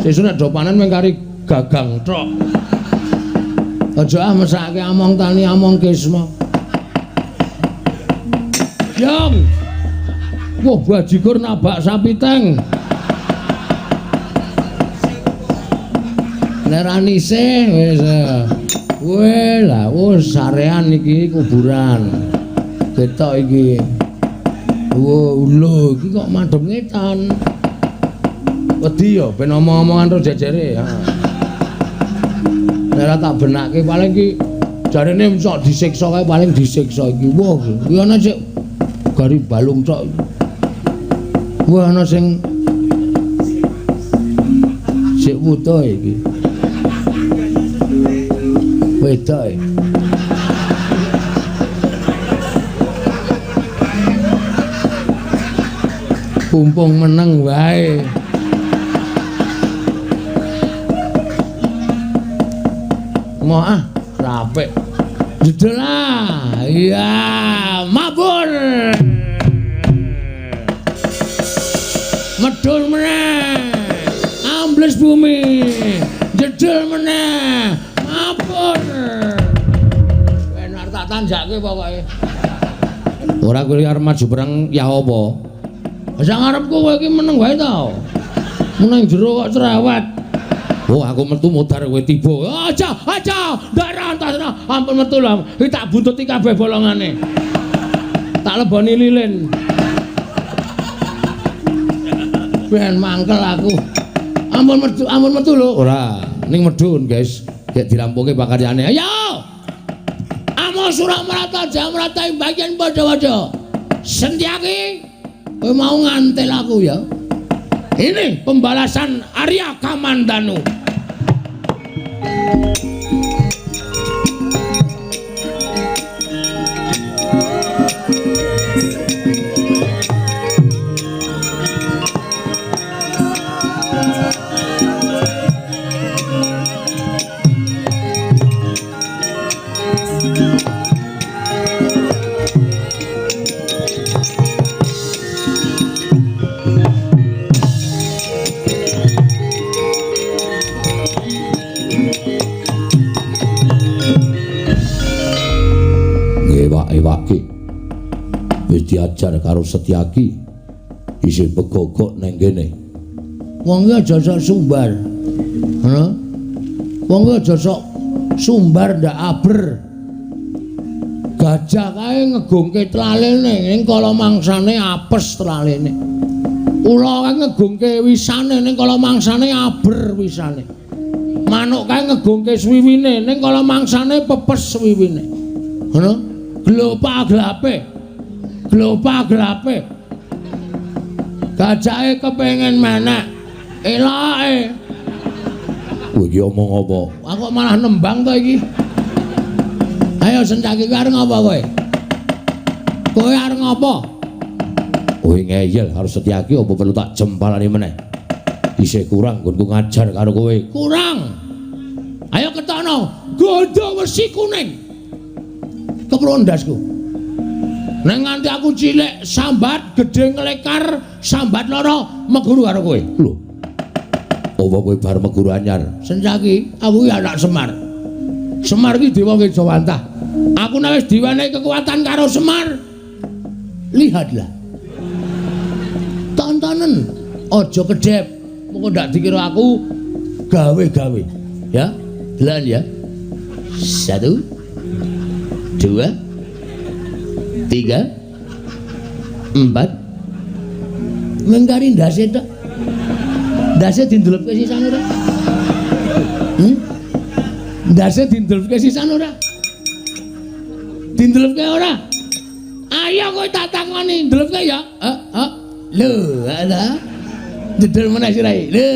Sesuk nek do panen mung kari gagang tok. Aja ah mesake among tani among kisma. Yang. Wah bajigur nabak sapi teng. Neranise wis. Weh lah wis sarean iki kuburan. Ketok iki. Wo lho iki kok madhep ngetan. Wedi ya ben omong-omongan terus jejere. Nek ora tak benake paling iki jarene sok disiksa kae paling disiksa iki. Wah, iki ana sik gari balung tok. Wah ana sing sik wuta iki. Wedok. Pumpung meneng wae. Mau ah, rapik. Jedel ah. Iya, mabur. Medhun meneh. Ambles bumi. Jedel meneh. Mabur. Enak tak tanjake pokoke. Ora kowe arep maju perang ya apa? Sak ngarepku kowe iki meneng wae ta. Meneng jero kok cerewet. Oh, aku metu modar kowe tiba. Aja, aja, ndak rantas. Ampun metu lho. Iki tak buntuti kabeh bolongane. Tak leboni lilin. Ben mangkel aku. Ampun metu lho. Ora, ning medhun, guys. Gek dirampungke pakaryane. Ayo. Amo Suramarata Jamrata ing bagian padha-padha. Sentyaki, kowe mau ngantel aku ya. Ini pembalasan Arya Kamandanu. Ewake wis diajar karo Setyaki isih begogok nang kene. Wong iki aja sok sumbar. Ngono. Wong iki aja sok sumbar ndak aber. Gajah kae ngegungke tlalene ning kala mangsane apes tlalene. Ula kae ngegungke wisane ning kala mangsane aber wisane. Manuk kae ngegungke swiwine ning kala mangsane pepes swiwine. Ngono. Glopa glape. Glopa glape. Gajahe kepengin menek. Eloke. Kowe iki omong apa? Aku malah nembang to iki. Ayo Sencaki kowe arep ngapa kowe? Kowe arep ngapa? Kowe ngeyel karo Setyaki apa perlu tak jempalani meneh? Isih kurang nggonku ngajar karo kowe. Kurang. Ayo ketokno gondo wesi kuning. Keprun ndasku. Nek nganti aku cilik sambat gedhe nglekar sambat lara meguru karo kowe. Lho. Apa kowe bar meguru anyar? Sencaki, aku iki anak Semar. Semar iki dewa Kejawantah. Aku nek wis diwenehi kekuatan karo Semar. Lihatlah. Tontonen, aja kedhep. Mengko ndak dikira aku gawe-gawe. Ya, delan ya. 1 2 3 4. Mengkari ndase tok. Ndase dindelepke sisan ora? Ndase dindelepke sisan ora? Dindelepke ora? Ayo kowe tak takoni, ndelepke ya. Heeh. Lho, ala. Jedel meneh sirahe. Lho.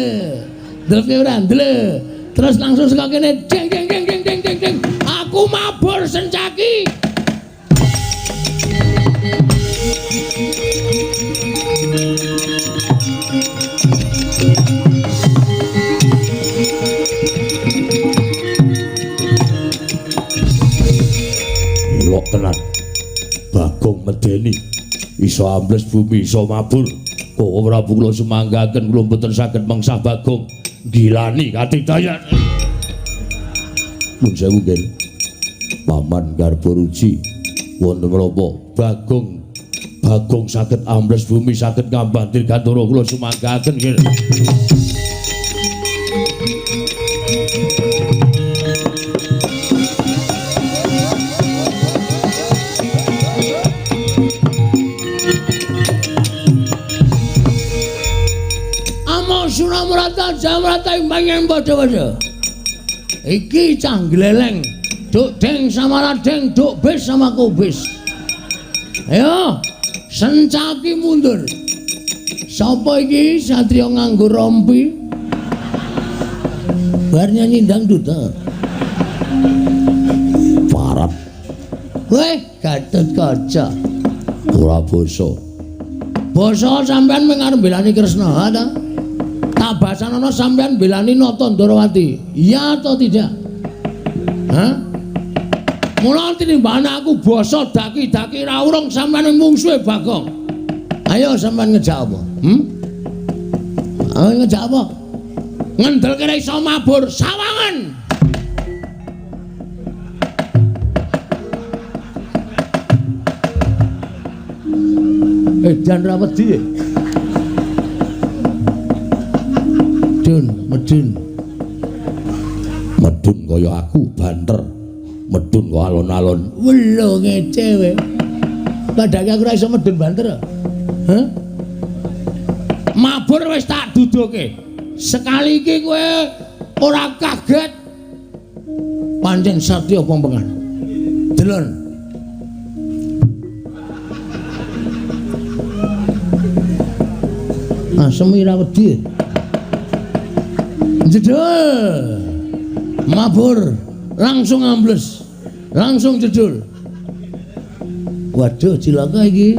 Ndelepke ora? Ndelep. Terus langsung saka kene jeng jeng jeng jeng jeng jeng jeng. Aku mabur Sencaki. Elok tenan. Bagong medeni. Iso ambles bumi, iso mabur. Kok Prabu kula sumanggaken kula mboten saged mengsah Bagong. Gilani katidayan. Nun sewu nggih. Paman Garbaruji wonten menapa Bagong Bagong saged ambles bumi, saged ngambah dirgantara kula sumanggaken nggih. Suramrata Jamrata ing padha-padha. Iki cah gleleng, duk deng sama ladeng, duk bis sama kubis. Ayo, Sencaki mundur. Sapa iki satriya nganggo rompi? Bar nyanyi dangdut ta. Parap. Weh, Gatotkaca. Ora basa. Basa sampean mung arep mbelani Kresna, ha ta? Basanana sampean belani Nata Ndorowati. Iya atau tidak? Hah? Mula tinimbang aku basa daki-daki ra urung sampean mungsuhe Bagong. Ayo sampean ngejak apa? Ayo ngejak apa? Ngendelke ra iso mabur sawangan. Edan ra wedi. Medun, medun. Medun kaya aku banter. Medun kok alon-alon. Welo ngece kowe. Padahal aku ora iso medun banter. Hah? Mabur wis tak duduke. Sekali iki kowe ora kaget. Pancen satya pompengan. Delon. Asem ora wedi. Jedul. Mabur langsung ambles. Langsung jedul. Waduh, cilaka iki.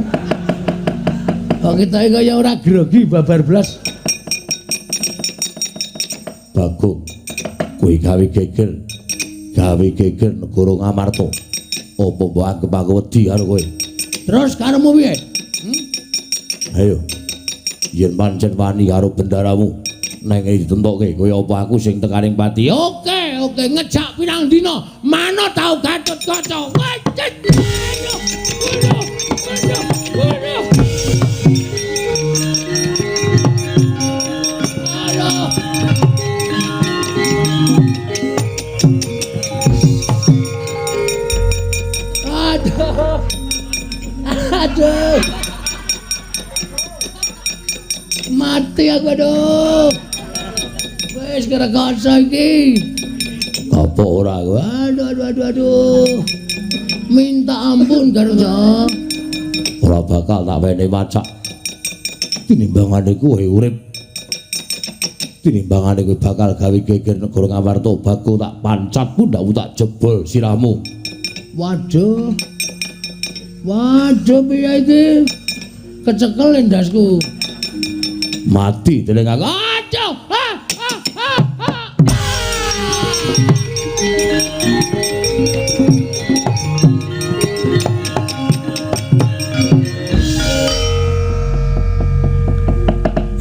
Kok kita kaya ora grogi babar blas. Bagong, kowe gawe geger. Gawe geger negara Ngamarta. Apa mbok anggep aku wedi karo kowe? Terus karepmu piye? Ayo. Yen pancen wani karo bendaramu, neng ditentokke kaya apa aku sing tekaning pati. Oke, oke, ngejak pirang dina, manut tau Gatotkaca. Waduh. Aduh, aduh, aduh. Aduh. Aduh. Mati aku aduh. Wis kerekoso iki. Apa ora aku? Aduh aduh aduh aduh. Minta ampun Garda. Ora bakal tak wenehi wacak. Tinimbangane kowe urip. Tinimbangane kowe bakal gawe geger negara Ngamarta, Bagong tak pancat pundhakmu tak jebol sirahmu. Waduh. Waduh piye iki? Kecekel endasku. Mati dening aku. Aduh. Ah, ah, ah, ah.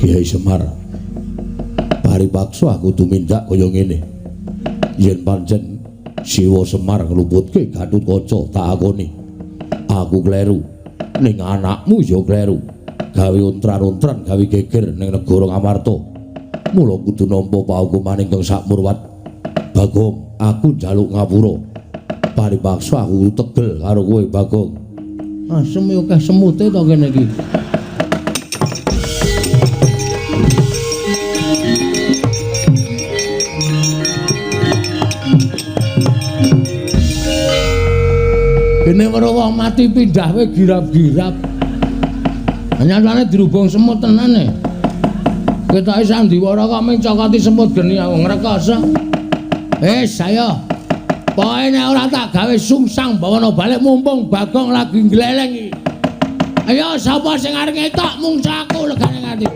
Kiai Semar, paripaksa aku tumindak kaya ngene. Yen pancen Siwa Semar ngluputke Gatotkaca tak akoni. Aku kleru. Ning anakmu ya kleru. Gawe ontran-ontran, gawe geger ning negara Ngamarta. Mula kudu nampa paukuman ingkang sakmurwat. Bagong, aku njaluk ngapura. Paripaksa aku tegel karo kowe, Bagong. Asem yo akeh semute to kene iki. Kene weruh wong mati pindah wae girap-girap. Nyatane dirubung semut tenan e. Ketoke sandiwara kok mung cokoti semut geni aku ngrekoso. Wis, ayo. Pokoke nek ora tak gawe sungsang bawana balik mumpung Bagong lagi ngleleng iki. Ayo sapa sing arep ngetok mungsa aku legane nganti.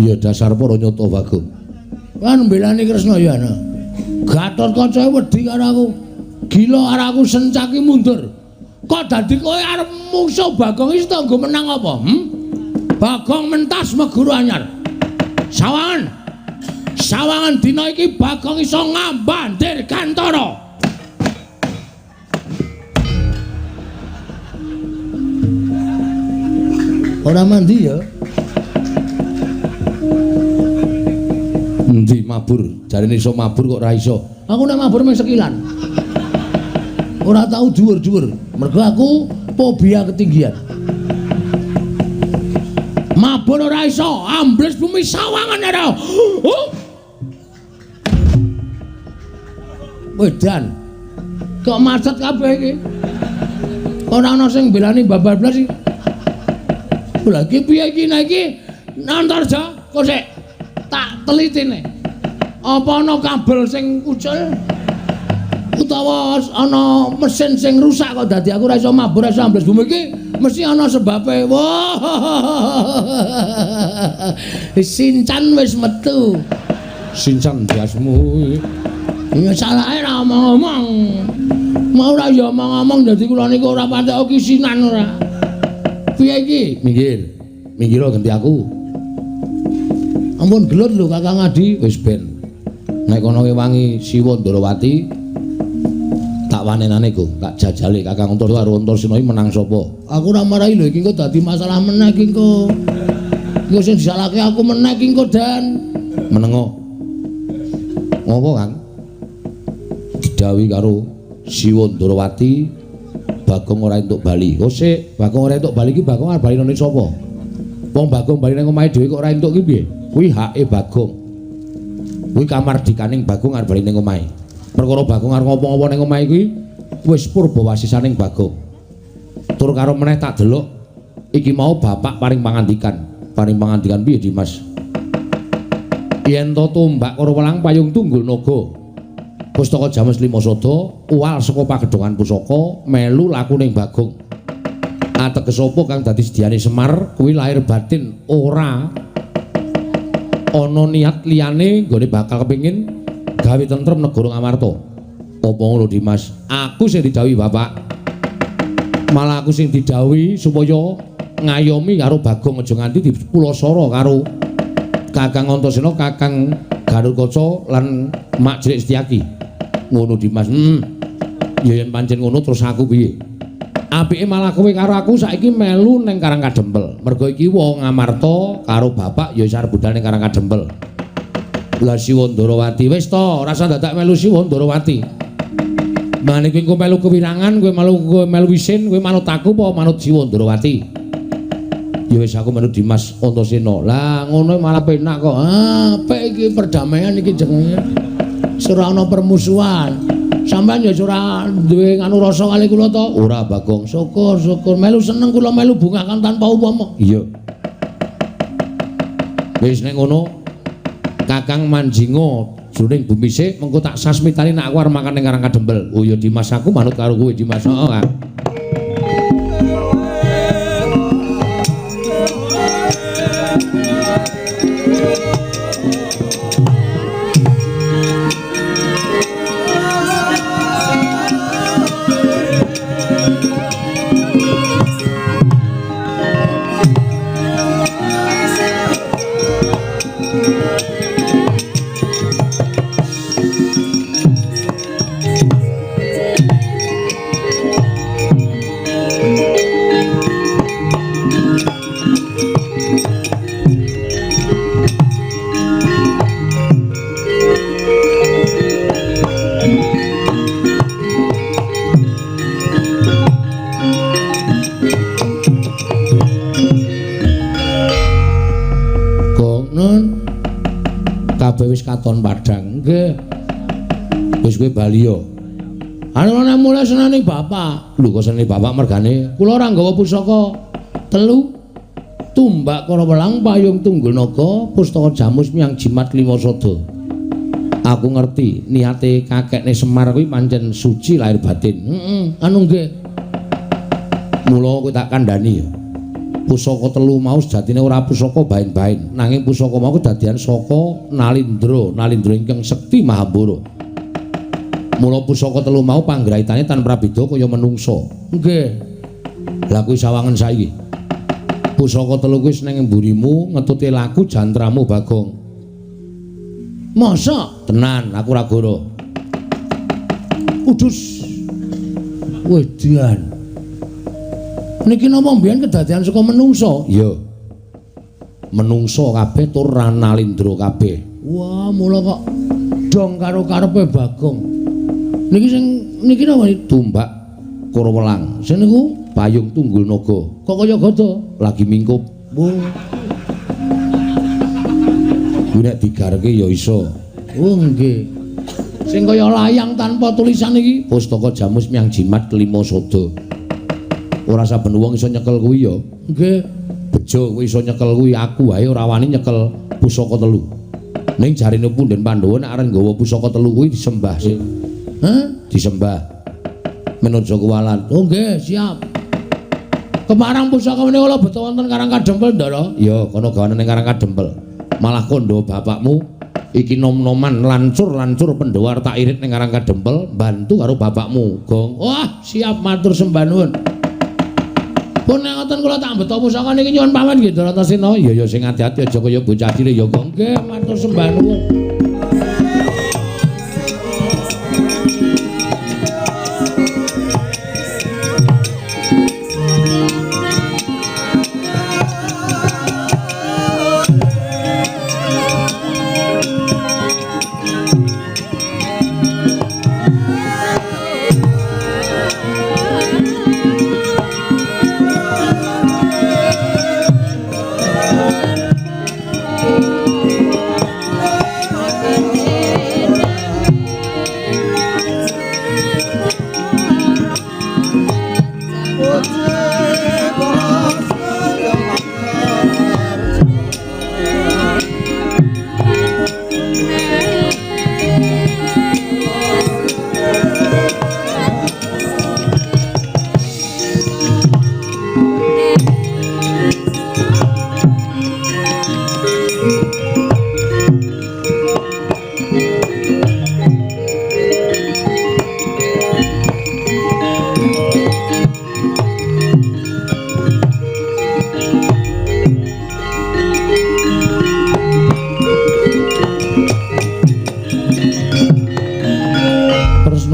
Iya dasar para nyata Bagong. Kan mbelani Kresna ya ana. Gatotkaca wedi karo aku. Gila karo aku sencaki mundur. Kok dadi kowe arep mungsuh Bagong iki tanggo menang apa? Bagong mentas meguru anyar. Sawangan. Sawangan dina iki Bagong iso ngambah Dirgantara. Ora mandi ya. Endi mabur? Jarene iso mabur kok ora iso. Aku nek mabur mung sekilan. Ora tau dhuwur-dhuwur. Mergo aku fobia ketinggian. Mabur ora iso, ambles bumi sawangan ora. Wedan. Kok macet kabeh iki? Ora ana sing mbelani babar blas iki. Lha iki piye iki nek iki? Antarja, kok sik tak telitine. Apa ana kabel sing ucul? Utawa ana mesin sing rusak kok dadi aku ora iso mabur, ora iso ambles bumi iki mesti ana sebabe. Wah. Sincan wis metu. Sincan biasmu. Ya salahe ora omong-omong. Mau ora ya omong-omong dadi kula niku ora patek kisinan ora. Piye iki? Minggir. Minggir ganti aku. Ampun gelut lho Kakang Adi. Wis ben. Nek kono ngewangi Siwa Ndarawati tak wanenane go, tak jajale Kakang Antasena karo Antasena iki menang sapa? Aku ora marahi lho iki engko dadi masalah meneh iki engko. Engko sing disalahke aku meneh iki engko Dan. Menengo. Ngopo, Kang? Didhawuhi karo Siwa Ndarawati Bagong ora entuk bali. Oh sik, Bagong ora entuk bali iki Bagong arep bali nang sapa? Wong Bagong bali nang omahe dhewe kok ora entuk ki piye? Kuwi hake Bagong. Kuwi kamardikaning Bagong arep bali ning omahe. Perkara Bagong arep ngopo-ngopo ning omahe kuwi wis purbawasisaning Bagong. Tur karo meneh tak delok iki mau bapak paring pangandikan. Paring pangandikan piye, Dimas? Yen to tombak karo welang payung tunggul naga. Pustaka Jamus Lima Sada uwal saka pagedhongan pusaka melu lakuning Bagong. Ateges apa kang dadi sediane Semar kuwi lahir batin ora ana niat liyane nggone bakal kepengin gawe tentrem negara Ngamarta. Apa ngono Dimas? Aku sing didhawuhi bapak. Malah aku sing didhawuhi supaya ngayomi karo Bagong aja nganti dipulasara karo Kakang Antasena, Kakang Garukaca lan Mak Cilik Setyaki. Ngono Dimas. Ya yen pancen ngono terus aku piye? Apike malah kowe karo aku saiki melu ning Karang Kadempel. Mergo iki wong Ngamarta karo bapak ya wis arep budal ning Karang Kadempel. Lah Siwa Ndarawati wis to, ora usah dadak melu Siwa Ndarawati. Mane kowe engko melu kewirangan, kowe melu isin, kowe manut aku apa manut Siwa Ndarawati? Ya wis aku manut Dimas Antasena. Lah ngono malah penak kok. Ah, apik iki perdamaian iki jenenge. Ora ana permusuhan. Sampeyan ya ora duwe nganu rasa kali kula to? Ora, Bagong. Syukur, syukur. Melu seneng kula melu bungah kan tanpa upama. Iya. Wis nek ngono Kakang manjinga jroning bumi sik mengko tak sasmitani nek aku arep makan ning Karang Kadempel. Oh ya Dimas aku manut karo kowe Dimas. Heeh, Kang. Wis katon padhang. Nggih. Wis kowe bali yo. Anu nek mulai senane bapak. Lho kok senane bapak mergane? Kula ora nggawa pusaka telu. Tumbak karo welang payung tunggul naga, pustaka Jamus miang jimat lima sada. Aku ngerti niate kakekne Semar kuwi pancen suci lahir batin. Heeh, anu nggih. Mula kowe tak kandhani ya. Pusaka telu mau sejatine ora pusaka bain-bain, nanging pusaka mau kedadian saka Nalindra, Nalindra ingkang sekti Mahambara. Mula pusaka telu mau panggraitane tan prabeda kaya menungsa. Nggih. Lah kuwi sawangen saiki. Pusaka telu kuwi ning mburimu ngetuti laku jantramu Bagong. Masa? Tenan, aku ora goro. Kudus. Wedian. Niki napa mbiyen kedadian saka menungsa? Iya. Menungsa kabeh tur Nalindra kabeh. Wah, mula kok dong karo karepe Bagong. Niki sing niki napa tumbak karo welang. Sing niku payung tunggul naga. Kok kaya gada? Lagi mingkup. Oh. Kuwi nek digarke ya iso. Oh nggih. Sing kaya layang tanpa tulisan iki pustaka Jamus miang jimat kelima sada. Ora saben wong iso nyekel kuwi ya. Nggih. Bejo kowe iso nyekel kuwi, aku wae ora wani nyekel pusaka telu. Ning jarine punden Pandhawa nek arep nggawa pusaka telu kuwi disembah sik. Hah? Disembah. Men aja kuwalat. Oh nggih, siap. Keparang pusaka menika kula beto wonten Karang Kadempel, Ndara. Ya, kono gawane ning Karang Kadempel. Malah kandha bapakmu iki nom-noman lancur-lancur Pandhawa arep tak irit ning Karang Kadempel, bantu karo bapakmu, Gong. Wah, siap matur sembah nuwun. Pun nek ngoten kula tak beto pusaka niki nyuwun pamit nggih Bratasena. Ya ya sing ati-ati aja kaya bocah cilik ya, Gong. Nggih, matur sembah nuwun.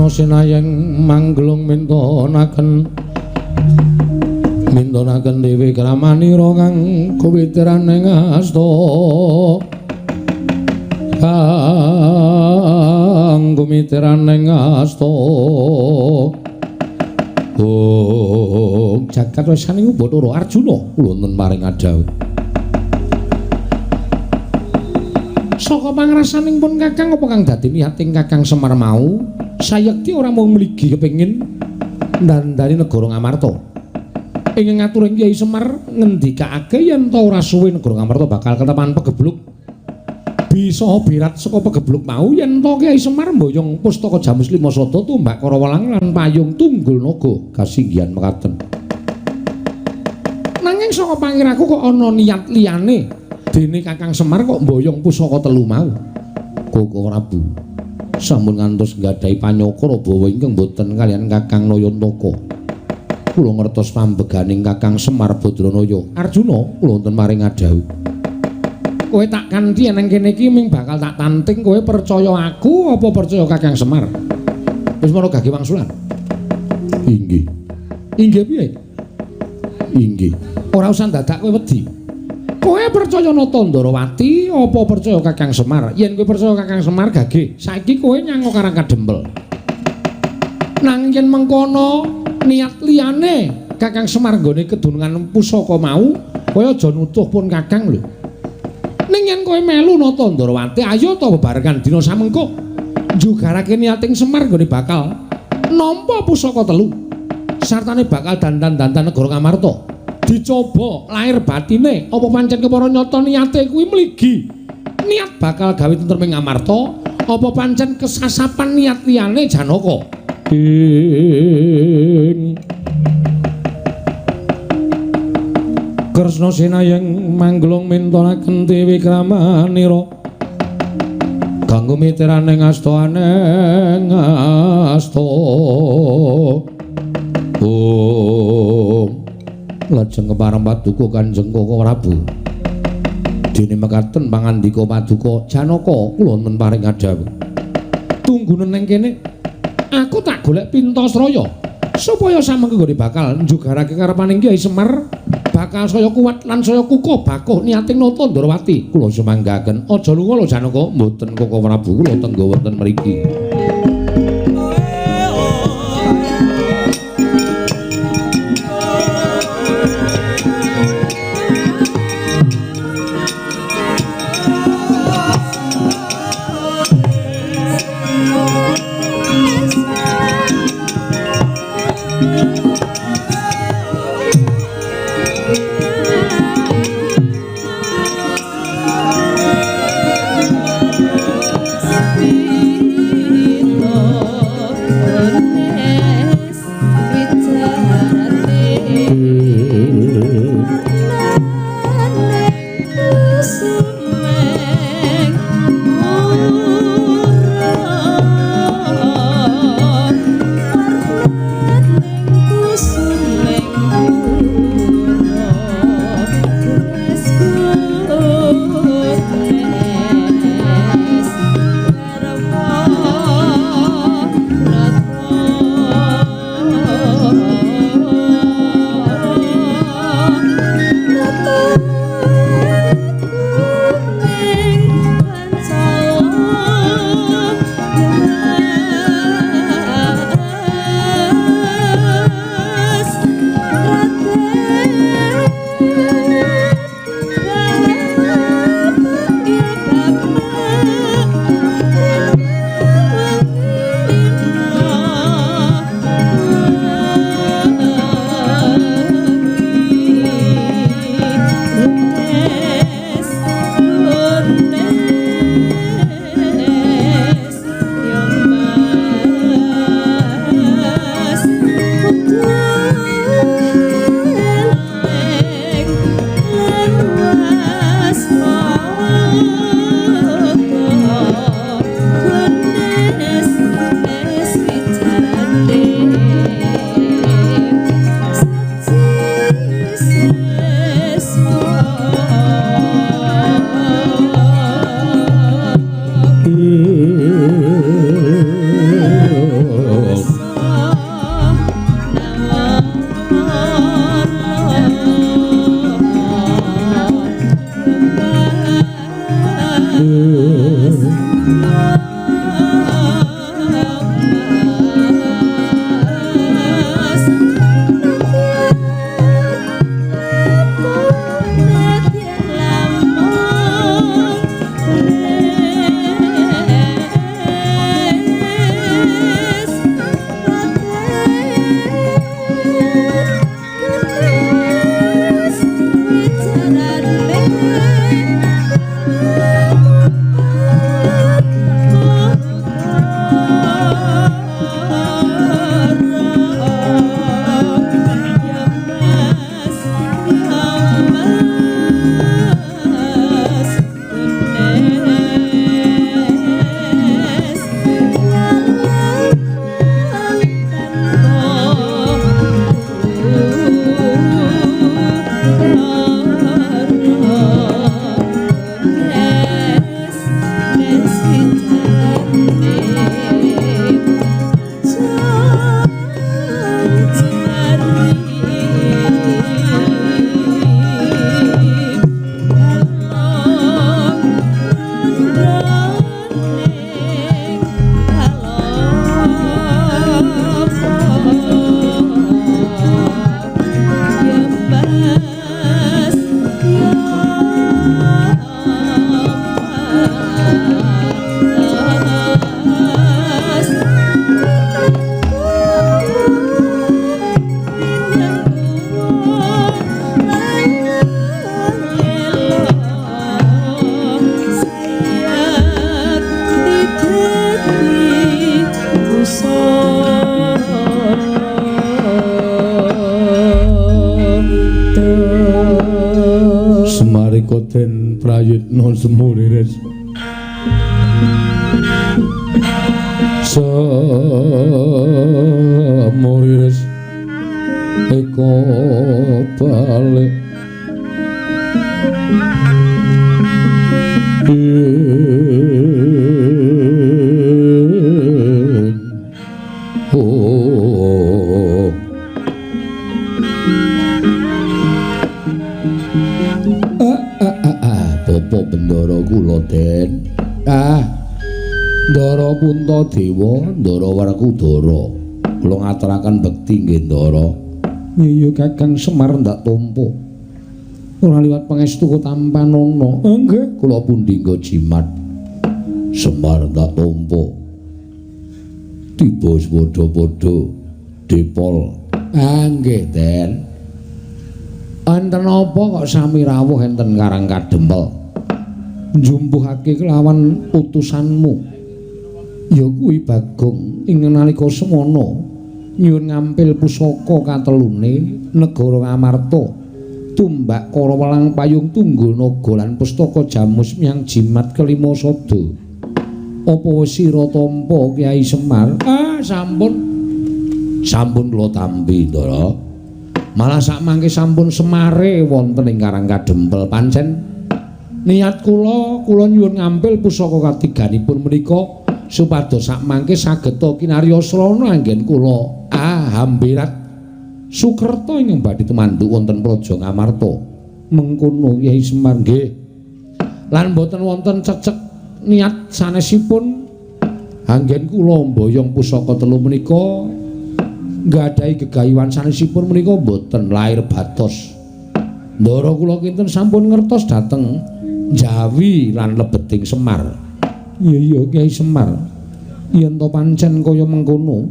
Sinayeng mangglung mintonaken mintonaken dewi kramanira kang kuwitiran ing asta kang kumitiran ing asta. Oh, jagat wesaning Bathara Arjuna kula wonten paring adhawuh. Saka pangrasaning pun Kakang apa kang dadi niating Kakang Semar mau? Sayekti ora mung mligi kepengin ndandani negara Ngamarta. Ing ngaturing Kyai Semar ngendikake yen ta ora suwe negara Ngamarta bakal ketepan pegebluk. Bisa birat saka pegebluk mau yen ta Kyai Semar mboyong pustaka Jamus Lima Sada tumbak Karawelang lan payung Tunggul Naga kasinggihan mekaten. Nanging saka pangiraku kok ana niat liyane dene Kakang Semar kok mboyong pusaka telu mau. Koko Prabu sampun ngantos nggadahi panyokra bawa ingkang boten kaliyan Kakang Nayantaka. Kula ngertos pambeganing Kakang Semar Badranaya. Arjuna, kula wonten maring adhawuh. Kowe tak kanthi nang kene iki ming bakal tak tanting kowe percaya aku apa percaya Kakang Semar? Wis mono gage wangsulan. Inggih. Inggih piye? Inggih. Ora usah dadak kowe wedi. Kowe percaya Nata Ndarawati apa percaya Kakang Semar? Yen kowe percaya Kakang Semar gage, saiki kowe nyang Karang Kadempel. Nanging yen mengkono niat liyane Kakang Semar nggone kedunungan pusaka mau, kowe aja nutuh pun Kakang lho. Ning yen kowe melu Nata Ndarawati, ayo ta bebarengan dina samengko njugarake niating Semar nggone bakal nampa pusaka telu. Sartane bakal dandan-dandan negara Ngamarta. Dicoba lahir batine apa pancen kepara nyata niate kuwi mligi niat bakal gawe tentrem ing Ngamarta apa pancen kesasapan niat liyane Janaka. Ing Kresna sinayeng mangglung mintonaken dewi kramanira kanggo mitirane asta aneng asta. Oh, lajeng kepareng paduka Kanjeng Koko Prabu. Dene mekaten pangandika paduka Janaka kula wonten paring adhawuh. Tunggunen nang kene, aku tak golek Pintasraya supaya samengko nggone bakal njugarake karepaning Kyai Semar bakal saya kuat lan saya kukuh bakuh niating Nata Ndarawati. Kula sumanggaken. Aja lunga lho Janaka. Mboten Koko Prabu, kula tenggo wonten mriki. Semarika den prayitna semuriris semuriris eko balik oh Bapak Bendara kula Den. Ah. Ndara Puntadewa, Ndara Werkudara. Kula ngaturaken bekti nggih Ndara. Iya Kakang Semar ndak tampa. Ora liwat pangestu tampanana. Nggih, kula pundi nggo jimat. Semar ndak tampa. Tiba padha-padha depol. Ah nggih Den. Enten apa kok sami rawuh enten Karang Kadempel? Njumpuhake kelawan utusanmu. Ya kuwi Bagong ing nalika semana nyuwun ngampil pusaka katelune negara Ngamarta. Tumbak Kara Welang Payung Tunggul Naga lan pustaka Jamus Myang Jimat Kelima Sada. Apa wis sira tampa Kyai Semar? Ah, sampun. Sampun kula tampi, Ndara. Malah sakmangke sampun semare wonten ing Karang Kadempel. Pancen niat kula, kula nyuwun ngampil pusaka katiganipun menika supados sakmangke sageta kinarya srana anggen kula hambirat sukerta ingkang badhe tumanduk wonten Praja Ngamarta. Mengkono Kyai Semar nggih. Lan boten wonten cecek niat sanesipun anggen kula mboyong pusaka telu menika nggadahi gegayuhan sanesipun menika mboten lair batos. Ndara kula kinten sampun ngertos dhateng Jawi lan lebeting Semar. Iya iya Kyai Semar. Yen to pancen kaya mengkono,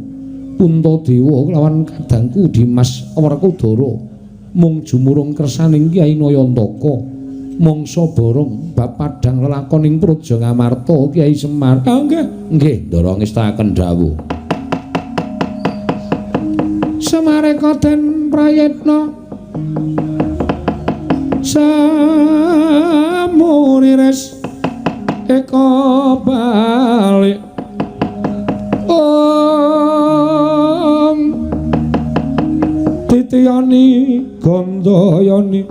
Puntadewa kelawan kadangku Dimas Werkudara mung jumurung kersaning Kyai Nayantaka mangsa borong bab padhang lelakon ing Praja Ngamarta Kyai Semar. Ah nggih, nggih Ndara ngestakaken dawuh. Semareka den prayitna samuriris eka balik om titiyani gandayani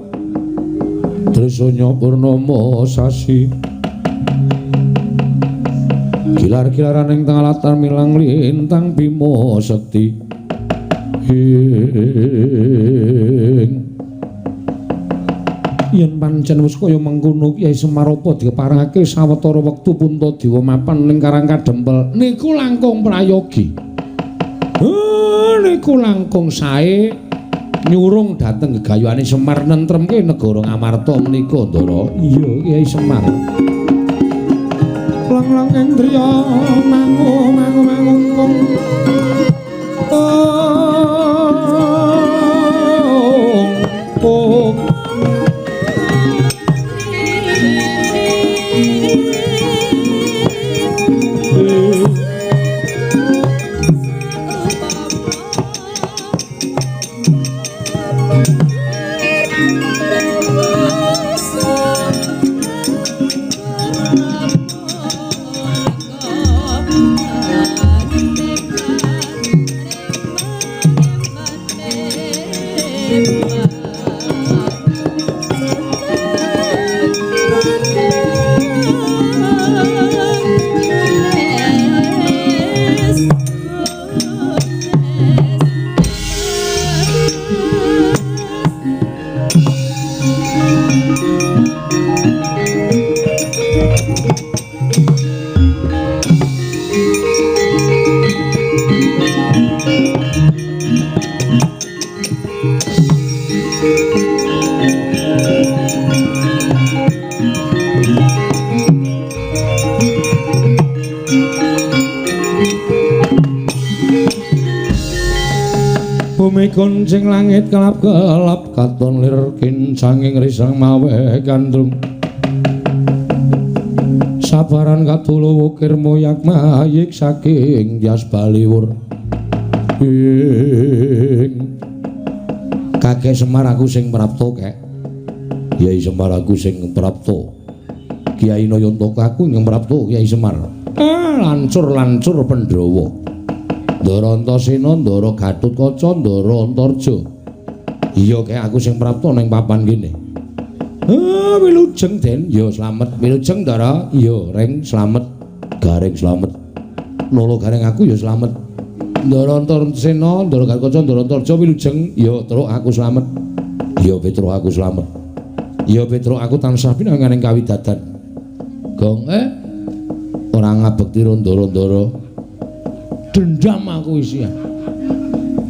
trisanya purnama sasi gilar-gilaran ing tengah latar milang lintang bima sekti yen pancen wis kaya mengkono Kyai Semar apa diparengake sawetara wektu Puntadewa mapan ning Karang Kadempel niku langkung prayogi. Niku langkung sae nyurung dhateng gegayuhane Semar nentremke negara Ngamarta menika Ndara. Iya Kyai Semar. Lang-lang ing driya mangu mangu mangungkung. Oh, oh. Bumi kuncing langit kelap-kelap katon lir kincanging risang mawe gandrung sabaran katulu wukir moyak mayik saking jas baliwur ing Kakek Semar aku sing prapta kek. Kyai Semar aku sing prapta. Kyai Nayantaka aku ing prapta Kyai Semar. Ah, lancur-lancur Pandhawa. Ndara Antasena, Ndara Gatotkaca, Ndara Antarja. Iya kek aku sing prapta ning papan kene. Ah, wilujeng Den. Ya slamet. Wilujeng Ndara. Iya, Reng slamet. Gareng slamet. Lolo gareng aku ya slamet. Ndara Antasena, Ndara Gatotkaca, Ndara Antarja wilujeng. Ya truk aku slamet. Ya Petruk aku slamet. Ya Petruk aku tansah pinanganing kawidadan. Gong ora ngabekti ndara-ndara. Dendam aku isih.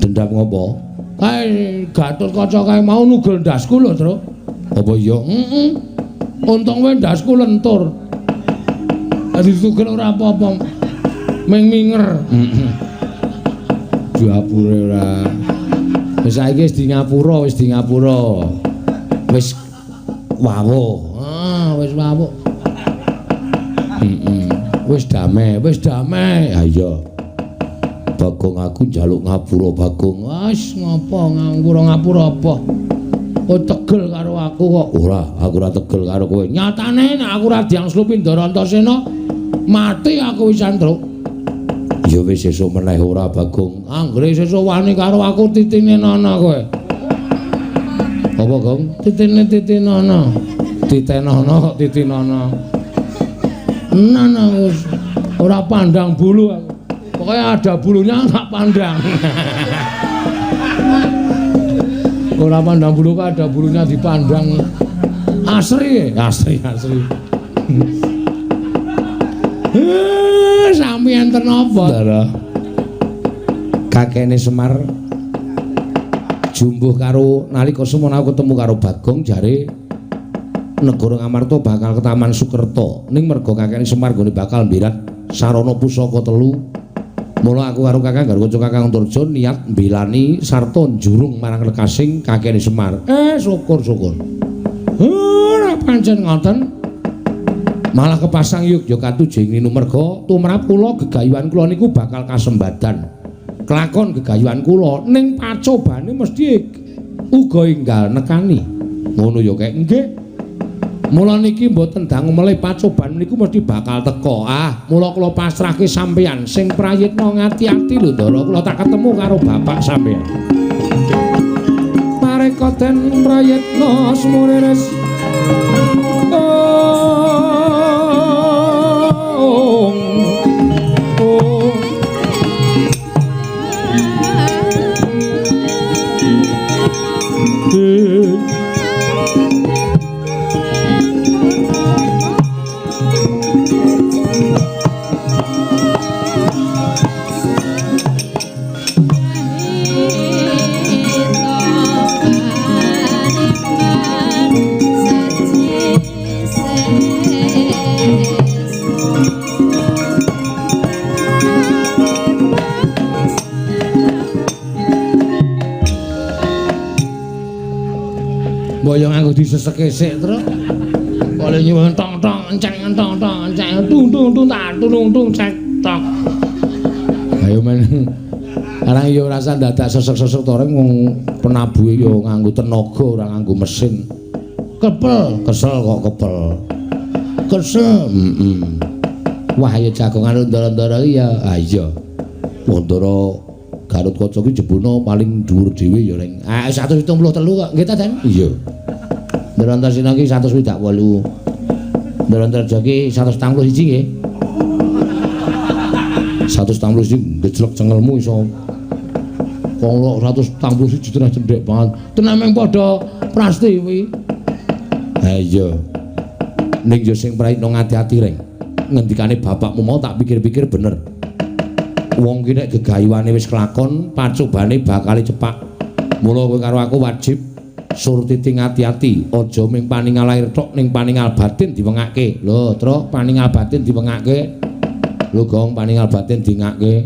Dendam ngopo? Kae Gatotkaca kae mau nugel ndasku lho, Truk. Apa iya? Heeh. Untung wae ndasku lentur. Dadi tugel ora apa-apa. Ming minger. Heeh. Diapure ora. Wis saiki wis di ngapura, wis di ngapura. Wis wawuh. Ah, wis wawuh. Heeh. Wis damai, wis damai. Ha iya. Bagong aku njaluk ngapura Bagong. Wis ngopo ngapura-ngapura apa? Kowe tegel karo aku kok. Ora, aku ora tegel karo kowe. Nyatane nek aku ora diangslupi Ndara Antasena, mati aku wisan, Truk. Ya wis sesuk meneh ora Bagong. Anggere sesuk wani karo aku titine nana kowe. Apa, Gong? Titine titinana. Titenana kok titinana. Nana wis ora pandang bulu aku. Pokoknya ada bulunya tak pandang. Ora pandang bulu kok ada bulunya dipandang. Asri, asri, asri. Sami enten apa? Ndara. Kakene Semar jumbuh karo nalika semono aku ketemu karo Bagong jare negara Ngamarta bakal ketaman Sukerta. Ning merga kakene Semar nggone bakal mbirat sarana pusaka telu. Mula aku karo Kakang Garwaca Kakang Antarja niat mbelani sarta njurung marang lekasing kakene Semar. Syukur-syukur. Ora pancen ngoten. Malah kepasang yogya katujeng ninu merga tumrap kula gegayuhan kula niku bakal kasembadan. Kelakon gegayuhan kula ning pacobane mesti uga enggal nekani. Ngono ya kek nggih. Mula niki mboten dangu melih pacoban niku mesti bakal teka. Ah, mula kula pasrahke sampeyan sing prayitna ngati-ati lho Ndara, kula tak ketemu karo bapak sampeyan. Mareka den prayitna sumurires. Boyong aku diseseke sik, Truk. Kok nyuwun tong tong enceng tong tong enceng tung tung tung tak tung tung cek tok. Ayo men. Arang ya ora usah dadak sesek-sesek to reng wong penabuhe ya nganggo tenaga ora nganggo mesin. Kepel, kesel kok kepel. Kesel. Heeh. Wah ya jagongan ndara-ndara iki ya. Ha iya. Ndara Gatotkaca ki jebuna paling dhuwur dhewe ya reng. Ah 173 kok nggih ta, Den? Iya. Ndara Antasena ki 168. Ndara Antarja ki 141 nggih. 141 gejlek cengelmu iso. Wong 141 tenah cendhek banget. Tenah meng padha prastiwi. Ha iya. Ning yo sing prayitna ngati-ati reng. Ngendikane bapakmu mau tak pikir-pikir bener. Wong ki nek gegayuhane wis kelakon, pacobane bakal cepak. Mula kowe karo aku wajib surtiti ngati-ati, aja ming paningal lahir tok ning paningal batin diwengake. Lho, Truk, paningal batin diwengake. Lho, Gong, paningal batin dingake.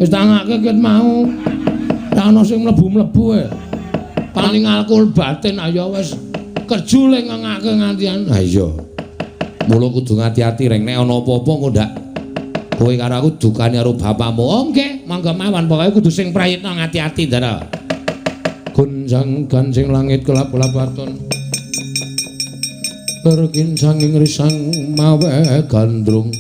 Wis tak ngake ket mau. Tak ana sing mlebu-mlebu e. Paningal kul batin ayo wis kerjule ngengake ngantian. Ha iya. Mula kudu ngati-ati reng nek ana apa-apa engko ndak kowe karo aku dukane karo bapakmu. Oh nggih, monggo mawon pokoke kudu sing prayitna ngati-ati, Ndara. Gonjang ganjing langit kelap-kelap waton. Lerkin sanging risang mawe gandrung.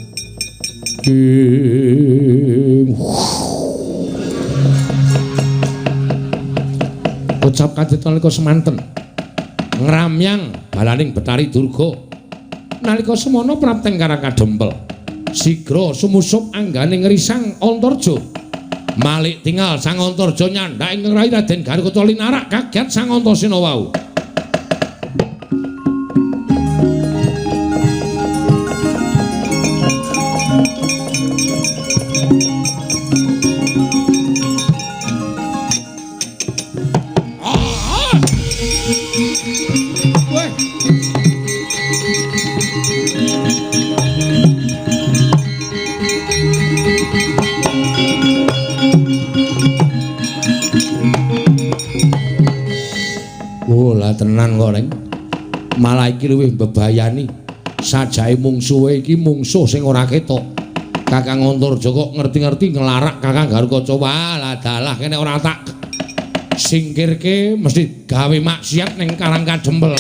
Kocap kadet nalika semanten ngramyang balaning Betari Durga. Nalika semono prapteng Karang Kadempel sigra sumusup anggane ngrisang Antarja. Malik tingal Sang Antarja nyandhak ing rai Raden Garukaca linarak kaget Sang Antasena wau. Tenan kok, Reng. Malah iki luwih mbebayani. Sajake mungsuhe iki mungsuh sing ora ketok. Kakang Antarja kok ngerti-ngerti nglarak Kakang Garukaca. Walah dalah kene ora tak singkirke mesti gawe maksiat ning Karang Kadempel.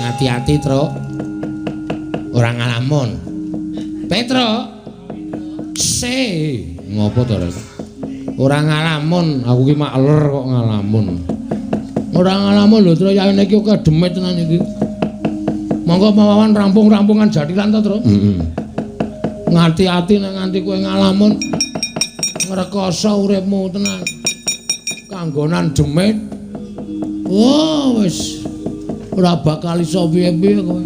Hati-hati, Truk. Ora ngalamun. Petro. Se, ngopo to, Rek? Ora ngalamun, aku ki makler kok ngalamun. Ora ngalamun lho, Tru, yaene iki kok demit tenan iki. Monggo mawawan rampung-rampungan jathilan to, Tru. Heeh. Ngati-ati nek nganti kowe ngalamun ngrekoso uripmu tenan. Kanggonan demit. Oh, wis ora bakal iso piye-piye kowe.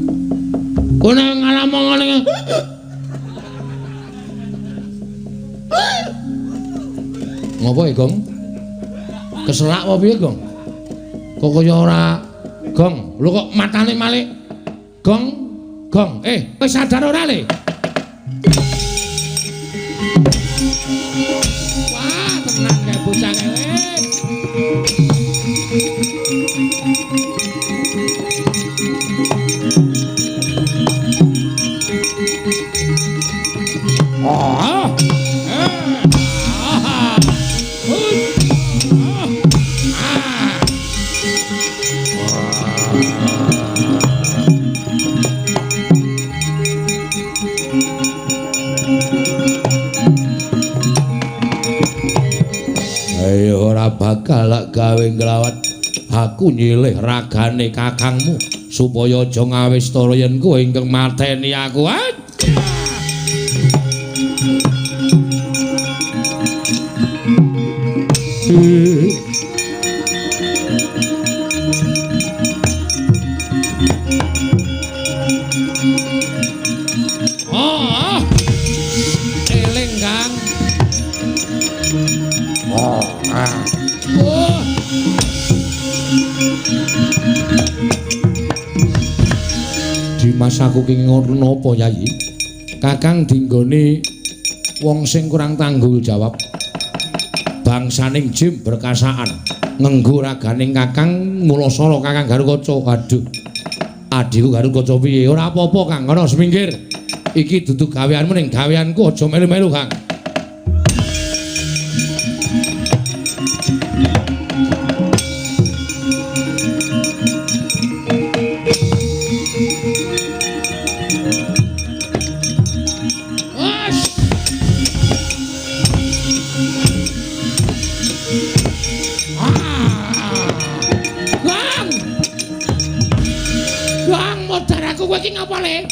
Kowe nek ngalamun ngene. Ngopo ya, Gong? Keselak apa piye, Gong? Kok kaya ora Gong, lho kok matane malik. Gong, Gong. Kowe sadar ora, Le? Wah, tenan kae bocah kae. Ayo ora bakal lak gawe nglawat. Aku nyilih ragane kakangmu supaya aja ngawistara yen kowe ingkang mateni aku. Oh, eling Kang. Oh. Dimas aku ki ngono napa Yayi? Kakang dinggone wong sing kurang tanggung jawab. Bangsaning jim berkasaan ngenggo raganing Kakang mulasara Kakang Garukaca. Aduh. Adhiku Garukaca piye? Ora apa-apa Kang, kono seminggir. Iki dudu gaweanmu ning gaweanku aja melu-melu Kang. Gong! Gong, modar aku kowe iki ngapa, Le?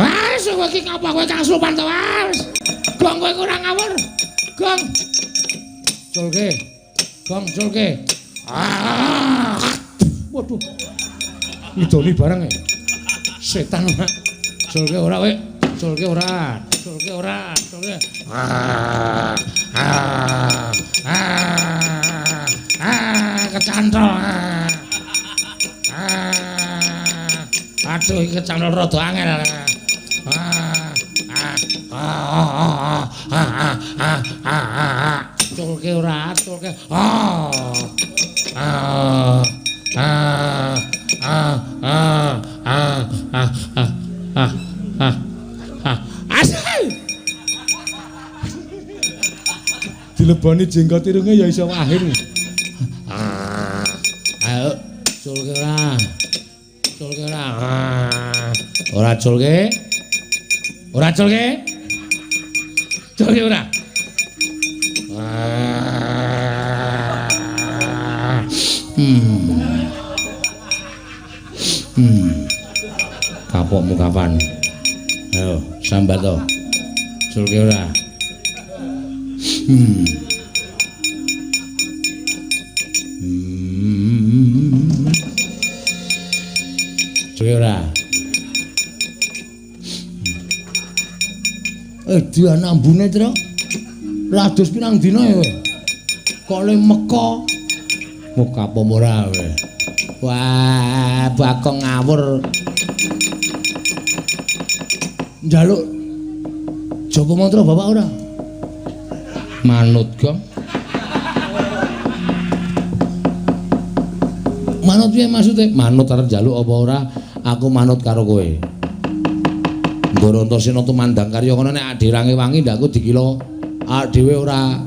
Wes, kowe iki ngapa kowe kang slupan to, wes. Gong kowe kurang ngawur. Gong. Culke. Gong culke. Waduh. Ngidoni barang e. Setan ora. Culke ora kowe. Culke ora. Culke ora. Culke. Kecantol. Aduh, iki kecantol rada angel. Culke ora, culke. Ah ah ah ah ah ah. Asal. Dileboni jenggot irunge ya iso akhir. Ah. Ayo culke ora. Culke ora. Ora culke. Ora culke. Culke ora. Kapokmu kapan? Ayo, sambat to. Culke ora. Culke ora. Dian ambune, Tru. Ladus pirang dina ya kowe? Kok le meka? Muka apa ora kowe? Wah, bakong ngawur. Njaluk japa mantra bapak ora? Manut, Gong. Manut piye maksude? Manut arep njaluk apa ora? Aku manut karo kowe. Ndoro Antasena tumandang karya kono nek adirange wangi ndak aku dikira awake dhewe ora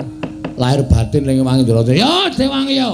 lahir batin ning wangi Ndoro. Ya, dewangi ya.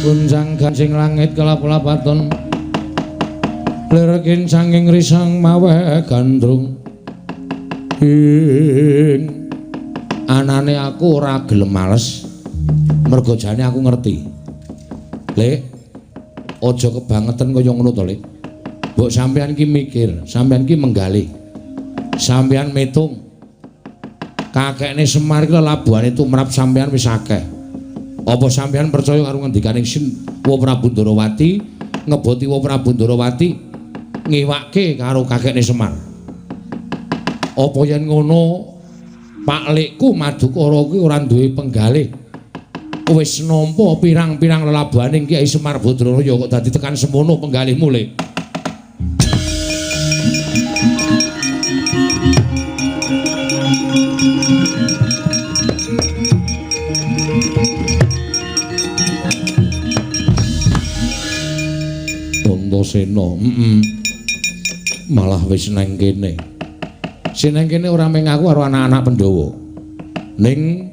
Gunjang-ganjing langit kelap-lapaton lir kincanging risang maweh gandrung. Ing anane aku ora gelem males mergo jane aku ngerti. Lek aja kebangetan kaya ngono to, Lek. Mbok sampeyan ki mikir, sampeyan ki menggalih. Sampeyan metung. Kakekne Semar ki lelabuhane tumrap sampeyan wis akeh. Apa sampeyan percaya karo ngendikaning Sin Wa Prabu Ndorowati ngeboti Wa Prabu Ndorowati ngiwake karo kakekne Semar? Apa yen ngono Pak Lekku Madukara kuwi ora duwe penggalih? Wis nampa pirang-pirang lelabuhaning Kyai Semar Badraraya kok dadi tekan semono penggalihmu, Lek? Antasena, malah wis nang kene. Sing nang kene ora mung aku karo anak-anak Pandhawa. Ning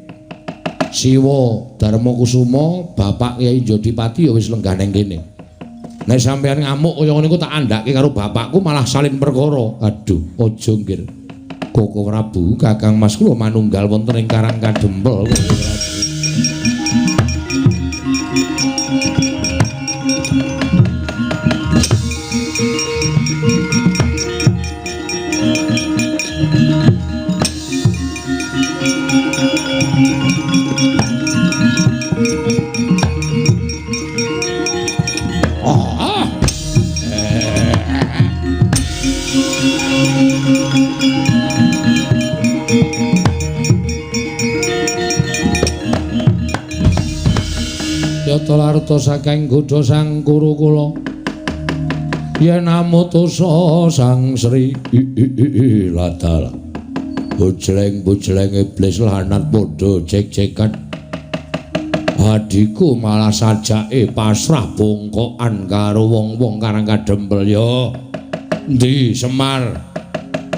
Siwa Darma Kusuma, bapak Kyai Jodipati ya wis lenggah nang kene. Nek sampeyan ngamuk kaya ngono iku tak andhake karo bapakku malah salin perkara. Aduh, aja nggir. Koko Prabu, Kakang Mas kula manunggal wonten ing Karang Kadempel. Koko Prabu. Yata saking godha sang Kurukula yen amutusa sang Sri ladal bojleng-bojleng iblis lanat padha cek-cekan adhiku malah sajake pasrah bongkokan karo wong-wong Karang Kadempel. Ya endi Semar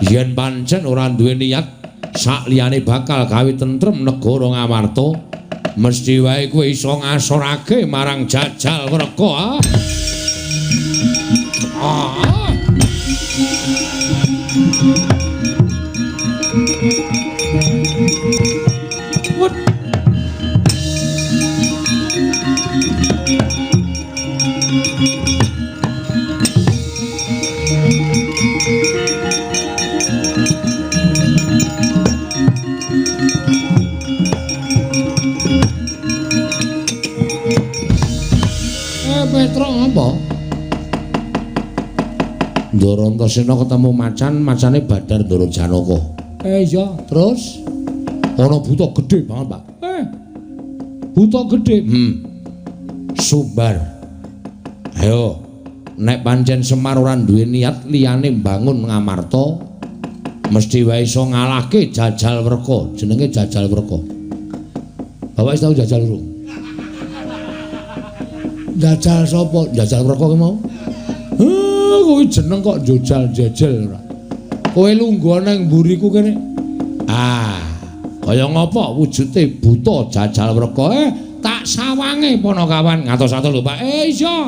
yen pancen ora duwe niat sak liyane bakal gawe tentrem negara Ngamarta, mesti wae kowe iso ngasorake marang jajal Wreka. Ah. Ah. What? Petruk apa? Ndara Antasena ketemu macan, macane Badar Ndara Janaka. Iya, terus ana buta gedhe banget, Pak. Buta gedhe. Sumbar. Ayo, nek pancen Semar ora duwe niat liyane mbangun Ngamarta, mesti wae iso ngalahke Jajal Werka. Jenenge Jajal Werka. Bapak wis tau jajal urung? Jajal sapa? Jajal Werka ki mau. Kowe jeneng kok jajal jajal ora. Kowe lungguh nang mburiku kene. Ah, kaya ngapa wujude buta Jajal Werka? Tak sawange Panakawan ngatos-atos lho, Pak. Iya.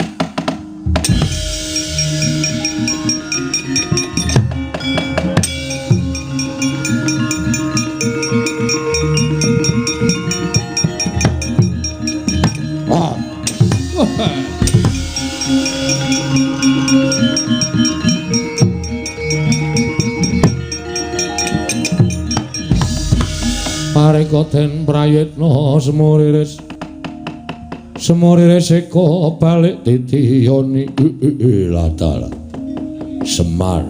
Pareka den prayitna semuriris semuriris eka balik titiyoni latala Semar.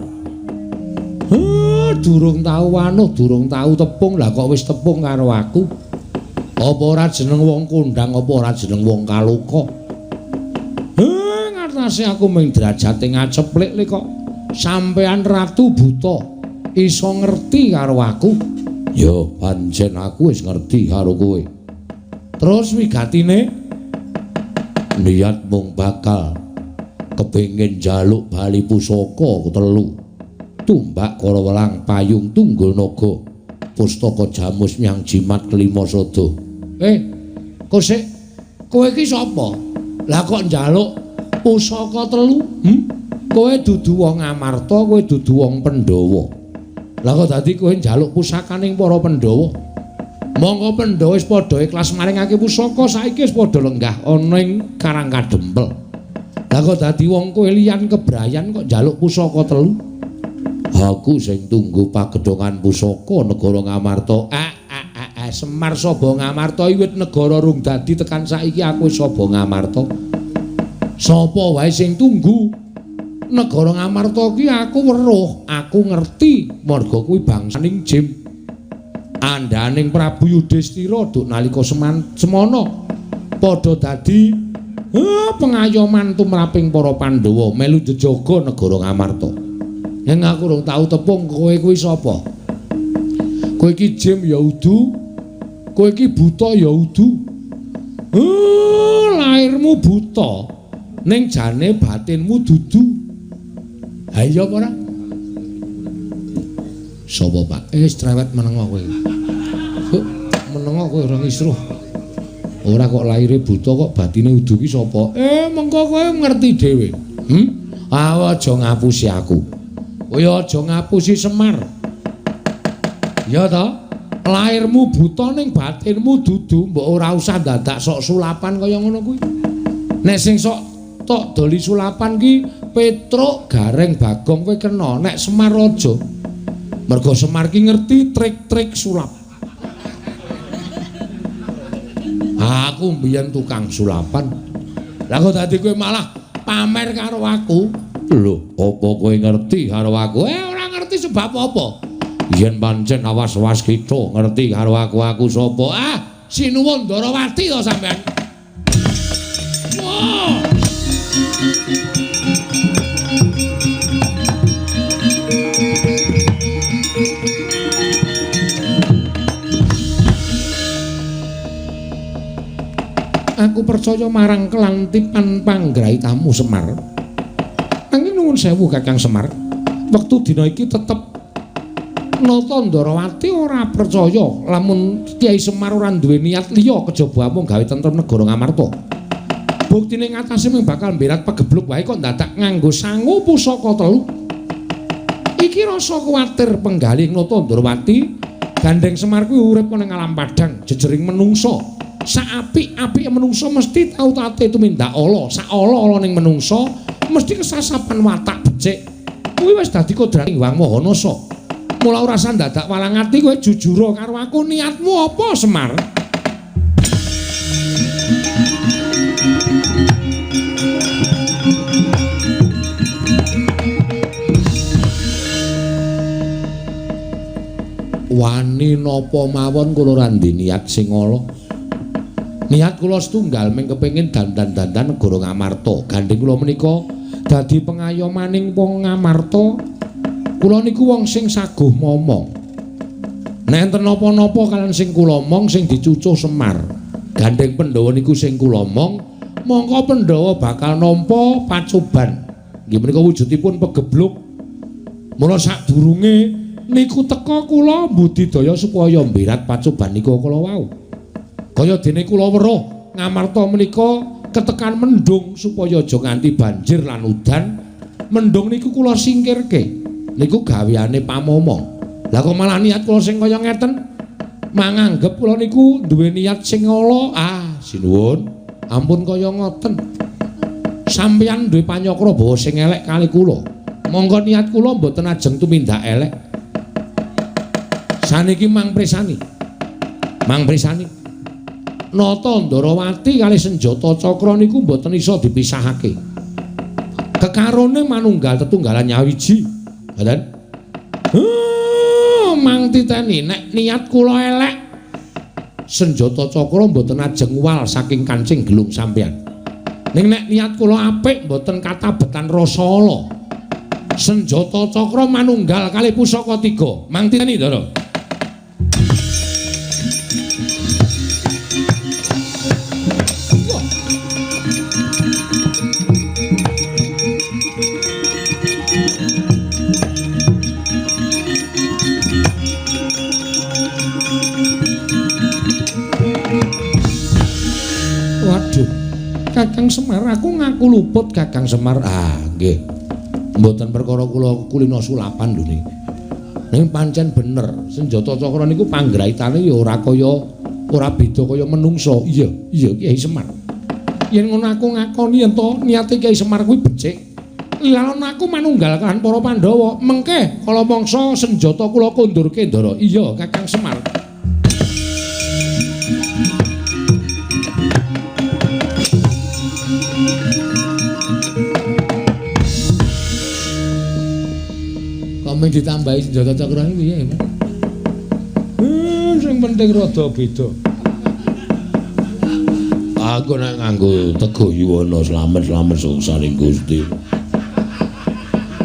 Durung tau wanuh, durung tau tepung, lah kok wis tepung karo aku. Apa ora jeneng wong kondang, apa ora jeneng wong kaloka? Ngatasi aku mung derajate ngaceplik le kok sampean ratu buta iso ngerti karo aku. Ya pancen aku wis ngerti karo kowe. Terus wigatine niat mung bakal kepengin njaluk bali pusaka telu. Tumbak Karawelang payung tunggul naga pustaka jamus myang jimat kelima sada. Kosek kowe iki sapa? Lah kok njaluk pusaka telu? Kowe dudu wong Amarta, kowe dudu wong Pandhawa. Lah kok dadi kowe njaluk pusakaning para Pandhawa? Monggo Pandhawa wis padha ikhlas maringake pusaka, saiki wis padha lenggah ana ing Karang Kadempel. Lah kok dadi wong kowe liyan kebrayan kok njaluk pusaka telu? Aku sing tunggu pagedhongan pusaka negara Ngamarta. Semar Saba Ngamarta wiwit negara rung dadi tekan saiki aku wis Saba Ngamarta. Sapa wae sing tunggu negara Ngamarta ki aku weruh, aku ngerti marga kuwi bangsaning Jim. Andhaning Prabu Yudhistira duk nalika semana padha dadi pengayoman tumraping para Pandhawa melu jejaga negara Ngamarta. Yen aku rung tau tepung kowe kuwi sapa? Kowe iki Jim ya udu, kowe iki buta ya udu. Lairmu buta, ning jane batinmu dudu. Ha iya apa ora? Sapa, Pak? Wis trewet menengo kowe. Menengo kowe ora ngisruh. Ora kok laire buta kok batine udu ki sapa? Mengko kowe ngerti dhewe. Aja ngapusi aku. Kowe aja ngapusi Semar. Ya ta? Lairmu buta ning batinmu dudu, mbok ora usah dadak sok sulapan kaya ngono kuwi. Nek sing sok tok doli sulapan ki Petruk, Gareng, Bagong kowe kena, nek Semar aja. Mergo Semar ki ngerti trik-trik sulap. Aku mbiyen tukang sulapan. Lah kok dadi kowe malah pamer karo aku? Lho, apa kowe ngerti karo aku? Ora ngerti sebab apa. Yen pancen awas-was kita ngerti karo aku, aku sapa? Sinuwun Ndarawati to sampean. Wah. Aku percaya marang kelantipan panggraitamu Semar. Nanging nuwun sewu Kakang Semar, wektu dina iki tetep Nata Ndarawati ora percaya lamun Kyai Semar ora duwe niat liya kejaba amung gawe tentrem negara Ngamarta. Buktine ngatasé mung bakal mberat pegebluk wae kok dadak nganggo sangu pusaka telu. Iki rasa kuwatir penggalih Nata Ndarawati, gandeng Semar kuwi urip ana ing alam padhang jejering menungsa. Saapik-apike menungsa mesti tau tate tumindak ala, sak ala-alaning menungsa mesti kesasapan watak becik. Kuwi wis dadi kodrating Hyang Maha Nasa. Mula ora usah dadak walang ati, kowe jujur karo aku, niatmu apa Semar? Wani napa mawon kula ora ndhe niat sing ala. Niat kula setunggal mung kepengin dandan-dandan negara Ngamarta. Gandheng kula menika dadi pengayomaning wong Ngamarta. Kula niku wong sing saguh momong. Nek enten napa-napa kaliyan sing kula omong sing dicucuh Semar. Gandheng Pandhawa niku sing kula omong, mongko Pandhawa bakal nampa pacoban. Nggih menika wujudipun pegebluk. Mula sadurunge niku teka kula mbudidaya supaya mbirat pacoban niku kala wau. Kaya dene kula weruh Ngamarta menika ketekan mendung supaya aja nganti banjir lan udan. Mendung niku kula singkirke. Niku gaweane pamomong. Lah kok malah niat kula sing kaya ngeten? Manganggep kula niku duwe niat sing ala. Ah, sinuwun. Ampun kaya ngoten. Sampeyan duwe panyakra bawa sing elek kali kula. Monggo niat kula mboten ajeng tumindak elek. Saniki mang presani. Mang presani. Nata Ndarawati kali senjata cakra niku mboten iso dipisahake. Kekarone manunggal tetunggalan nyawiji. Ngoten. Mang titeni nek niat kula elek, senjata cakra mboten ajeng wal saking kancing gelung sampeyan. Ning nek niat kula apik mboten katabetan rasa ala. Senjata cakra manunggal kali pusaka tiga. Mang titeni, Ndara. Waduh, Kakang Semar, aku ngaku luput Kakang Semar. Ah, nggih. Mboten perkara kula kulino sulapan lho niki. Ning pancen bener, senjata cakra niku panggraitane ya ora kaya ora beda kaya menungsa. Iya, iya Kyai Semar. Yen ngono aku ngakoni yen to niate Kyai Semar kuwi becik. Lan aku manunggal kan para Pandhawa. Mengke kala mangsa senjata kula kondurke, Ndara. Iya, Kakang Semar. Kok ditambahi senjata cakra iki piye, Mas? Sing penting rada beda. Aku nek nganggo Teguh Yuwana slamet-slamet suksaning Gusti.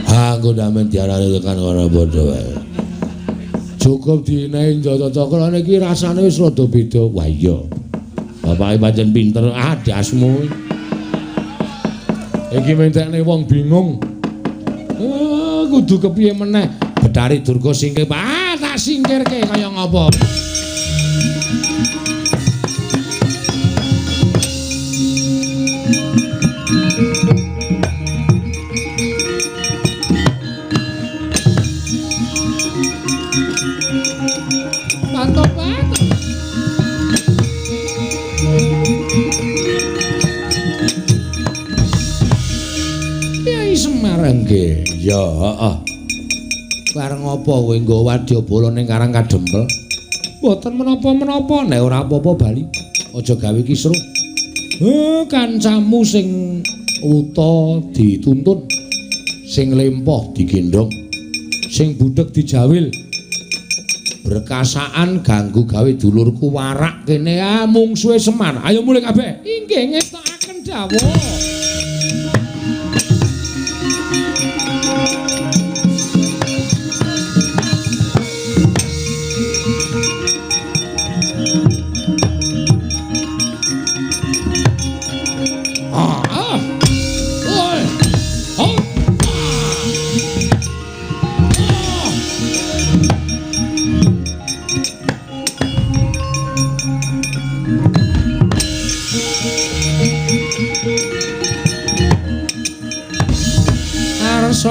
Aku ndamen diarani tekan kono padha wae. Cukup dinehi senjata cakra niki rasane wis rada beda. Wah iya. Bapake pancen pinter. Ah, dasmu. Iki mentekne wong bingung. Kudu kepiye meneh? Betari Durga singkir. Ah, tak singkirke kaya ngapa? Mantap-mantap. Kyai Semar nggih. Ya, heeh. Bareng apa kowe nggawa wadyabala ning Karang Kadempel? Mboten menapa-menapa, nek ora apa-apa bali. Aja gawe kisruh. Kancamu sing wuta dituntun, sing lempoh digendhong, sing budheg dijawil. Berkasaan ganggu gawe dulurku warak kene. Ah, mungsuhe Semar. Ayo mulih kabeh. Inggih ngestokaken dawuh.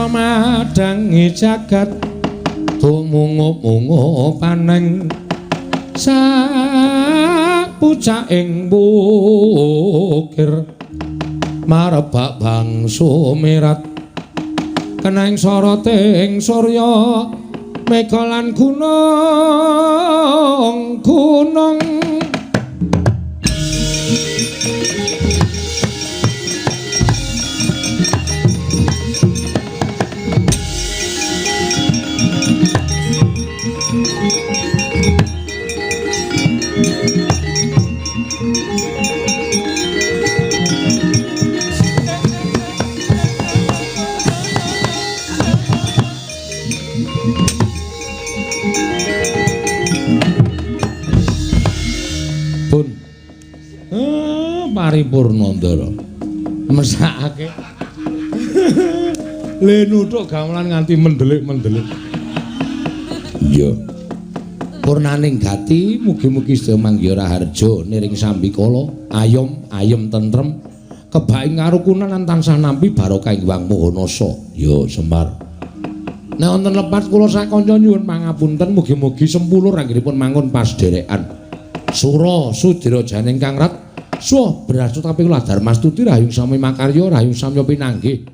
Madangi jagat tumungup-mungup paneng sak pucaking bukir marebak bangsu mirat keneng soroting surya mega lan gunung gunung. Paripurna, Ndara. Mesakake. Le nuthuk gamelan nganti mendelik-mendelik. Iya. Purnaning gati mugi-mugi sedaya manggiha raharja niring sambikala, ayom ayem tentrem, kebak ing karukunan lan tansah nampi barokah ing Hyang Maha Nasa. Ya, Semar. Nek wonten lepat kula sakanca nyuwun pangapunten, mugi-mugi sempulur anggenipun mangun pasderekan. Sura sudira janing kang rat suwa brasut tapi kula darmastuti rahayu sami makarya rahayu samya pinanggih.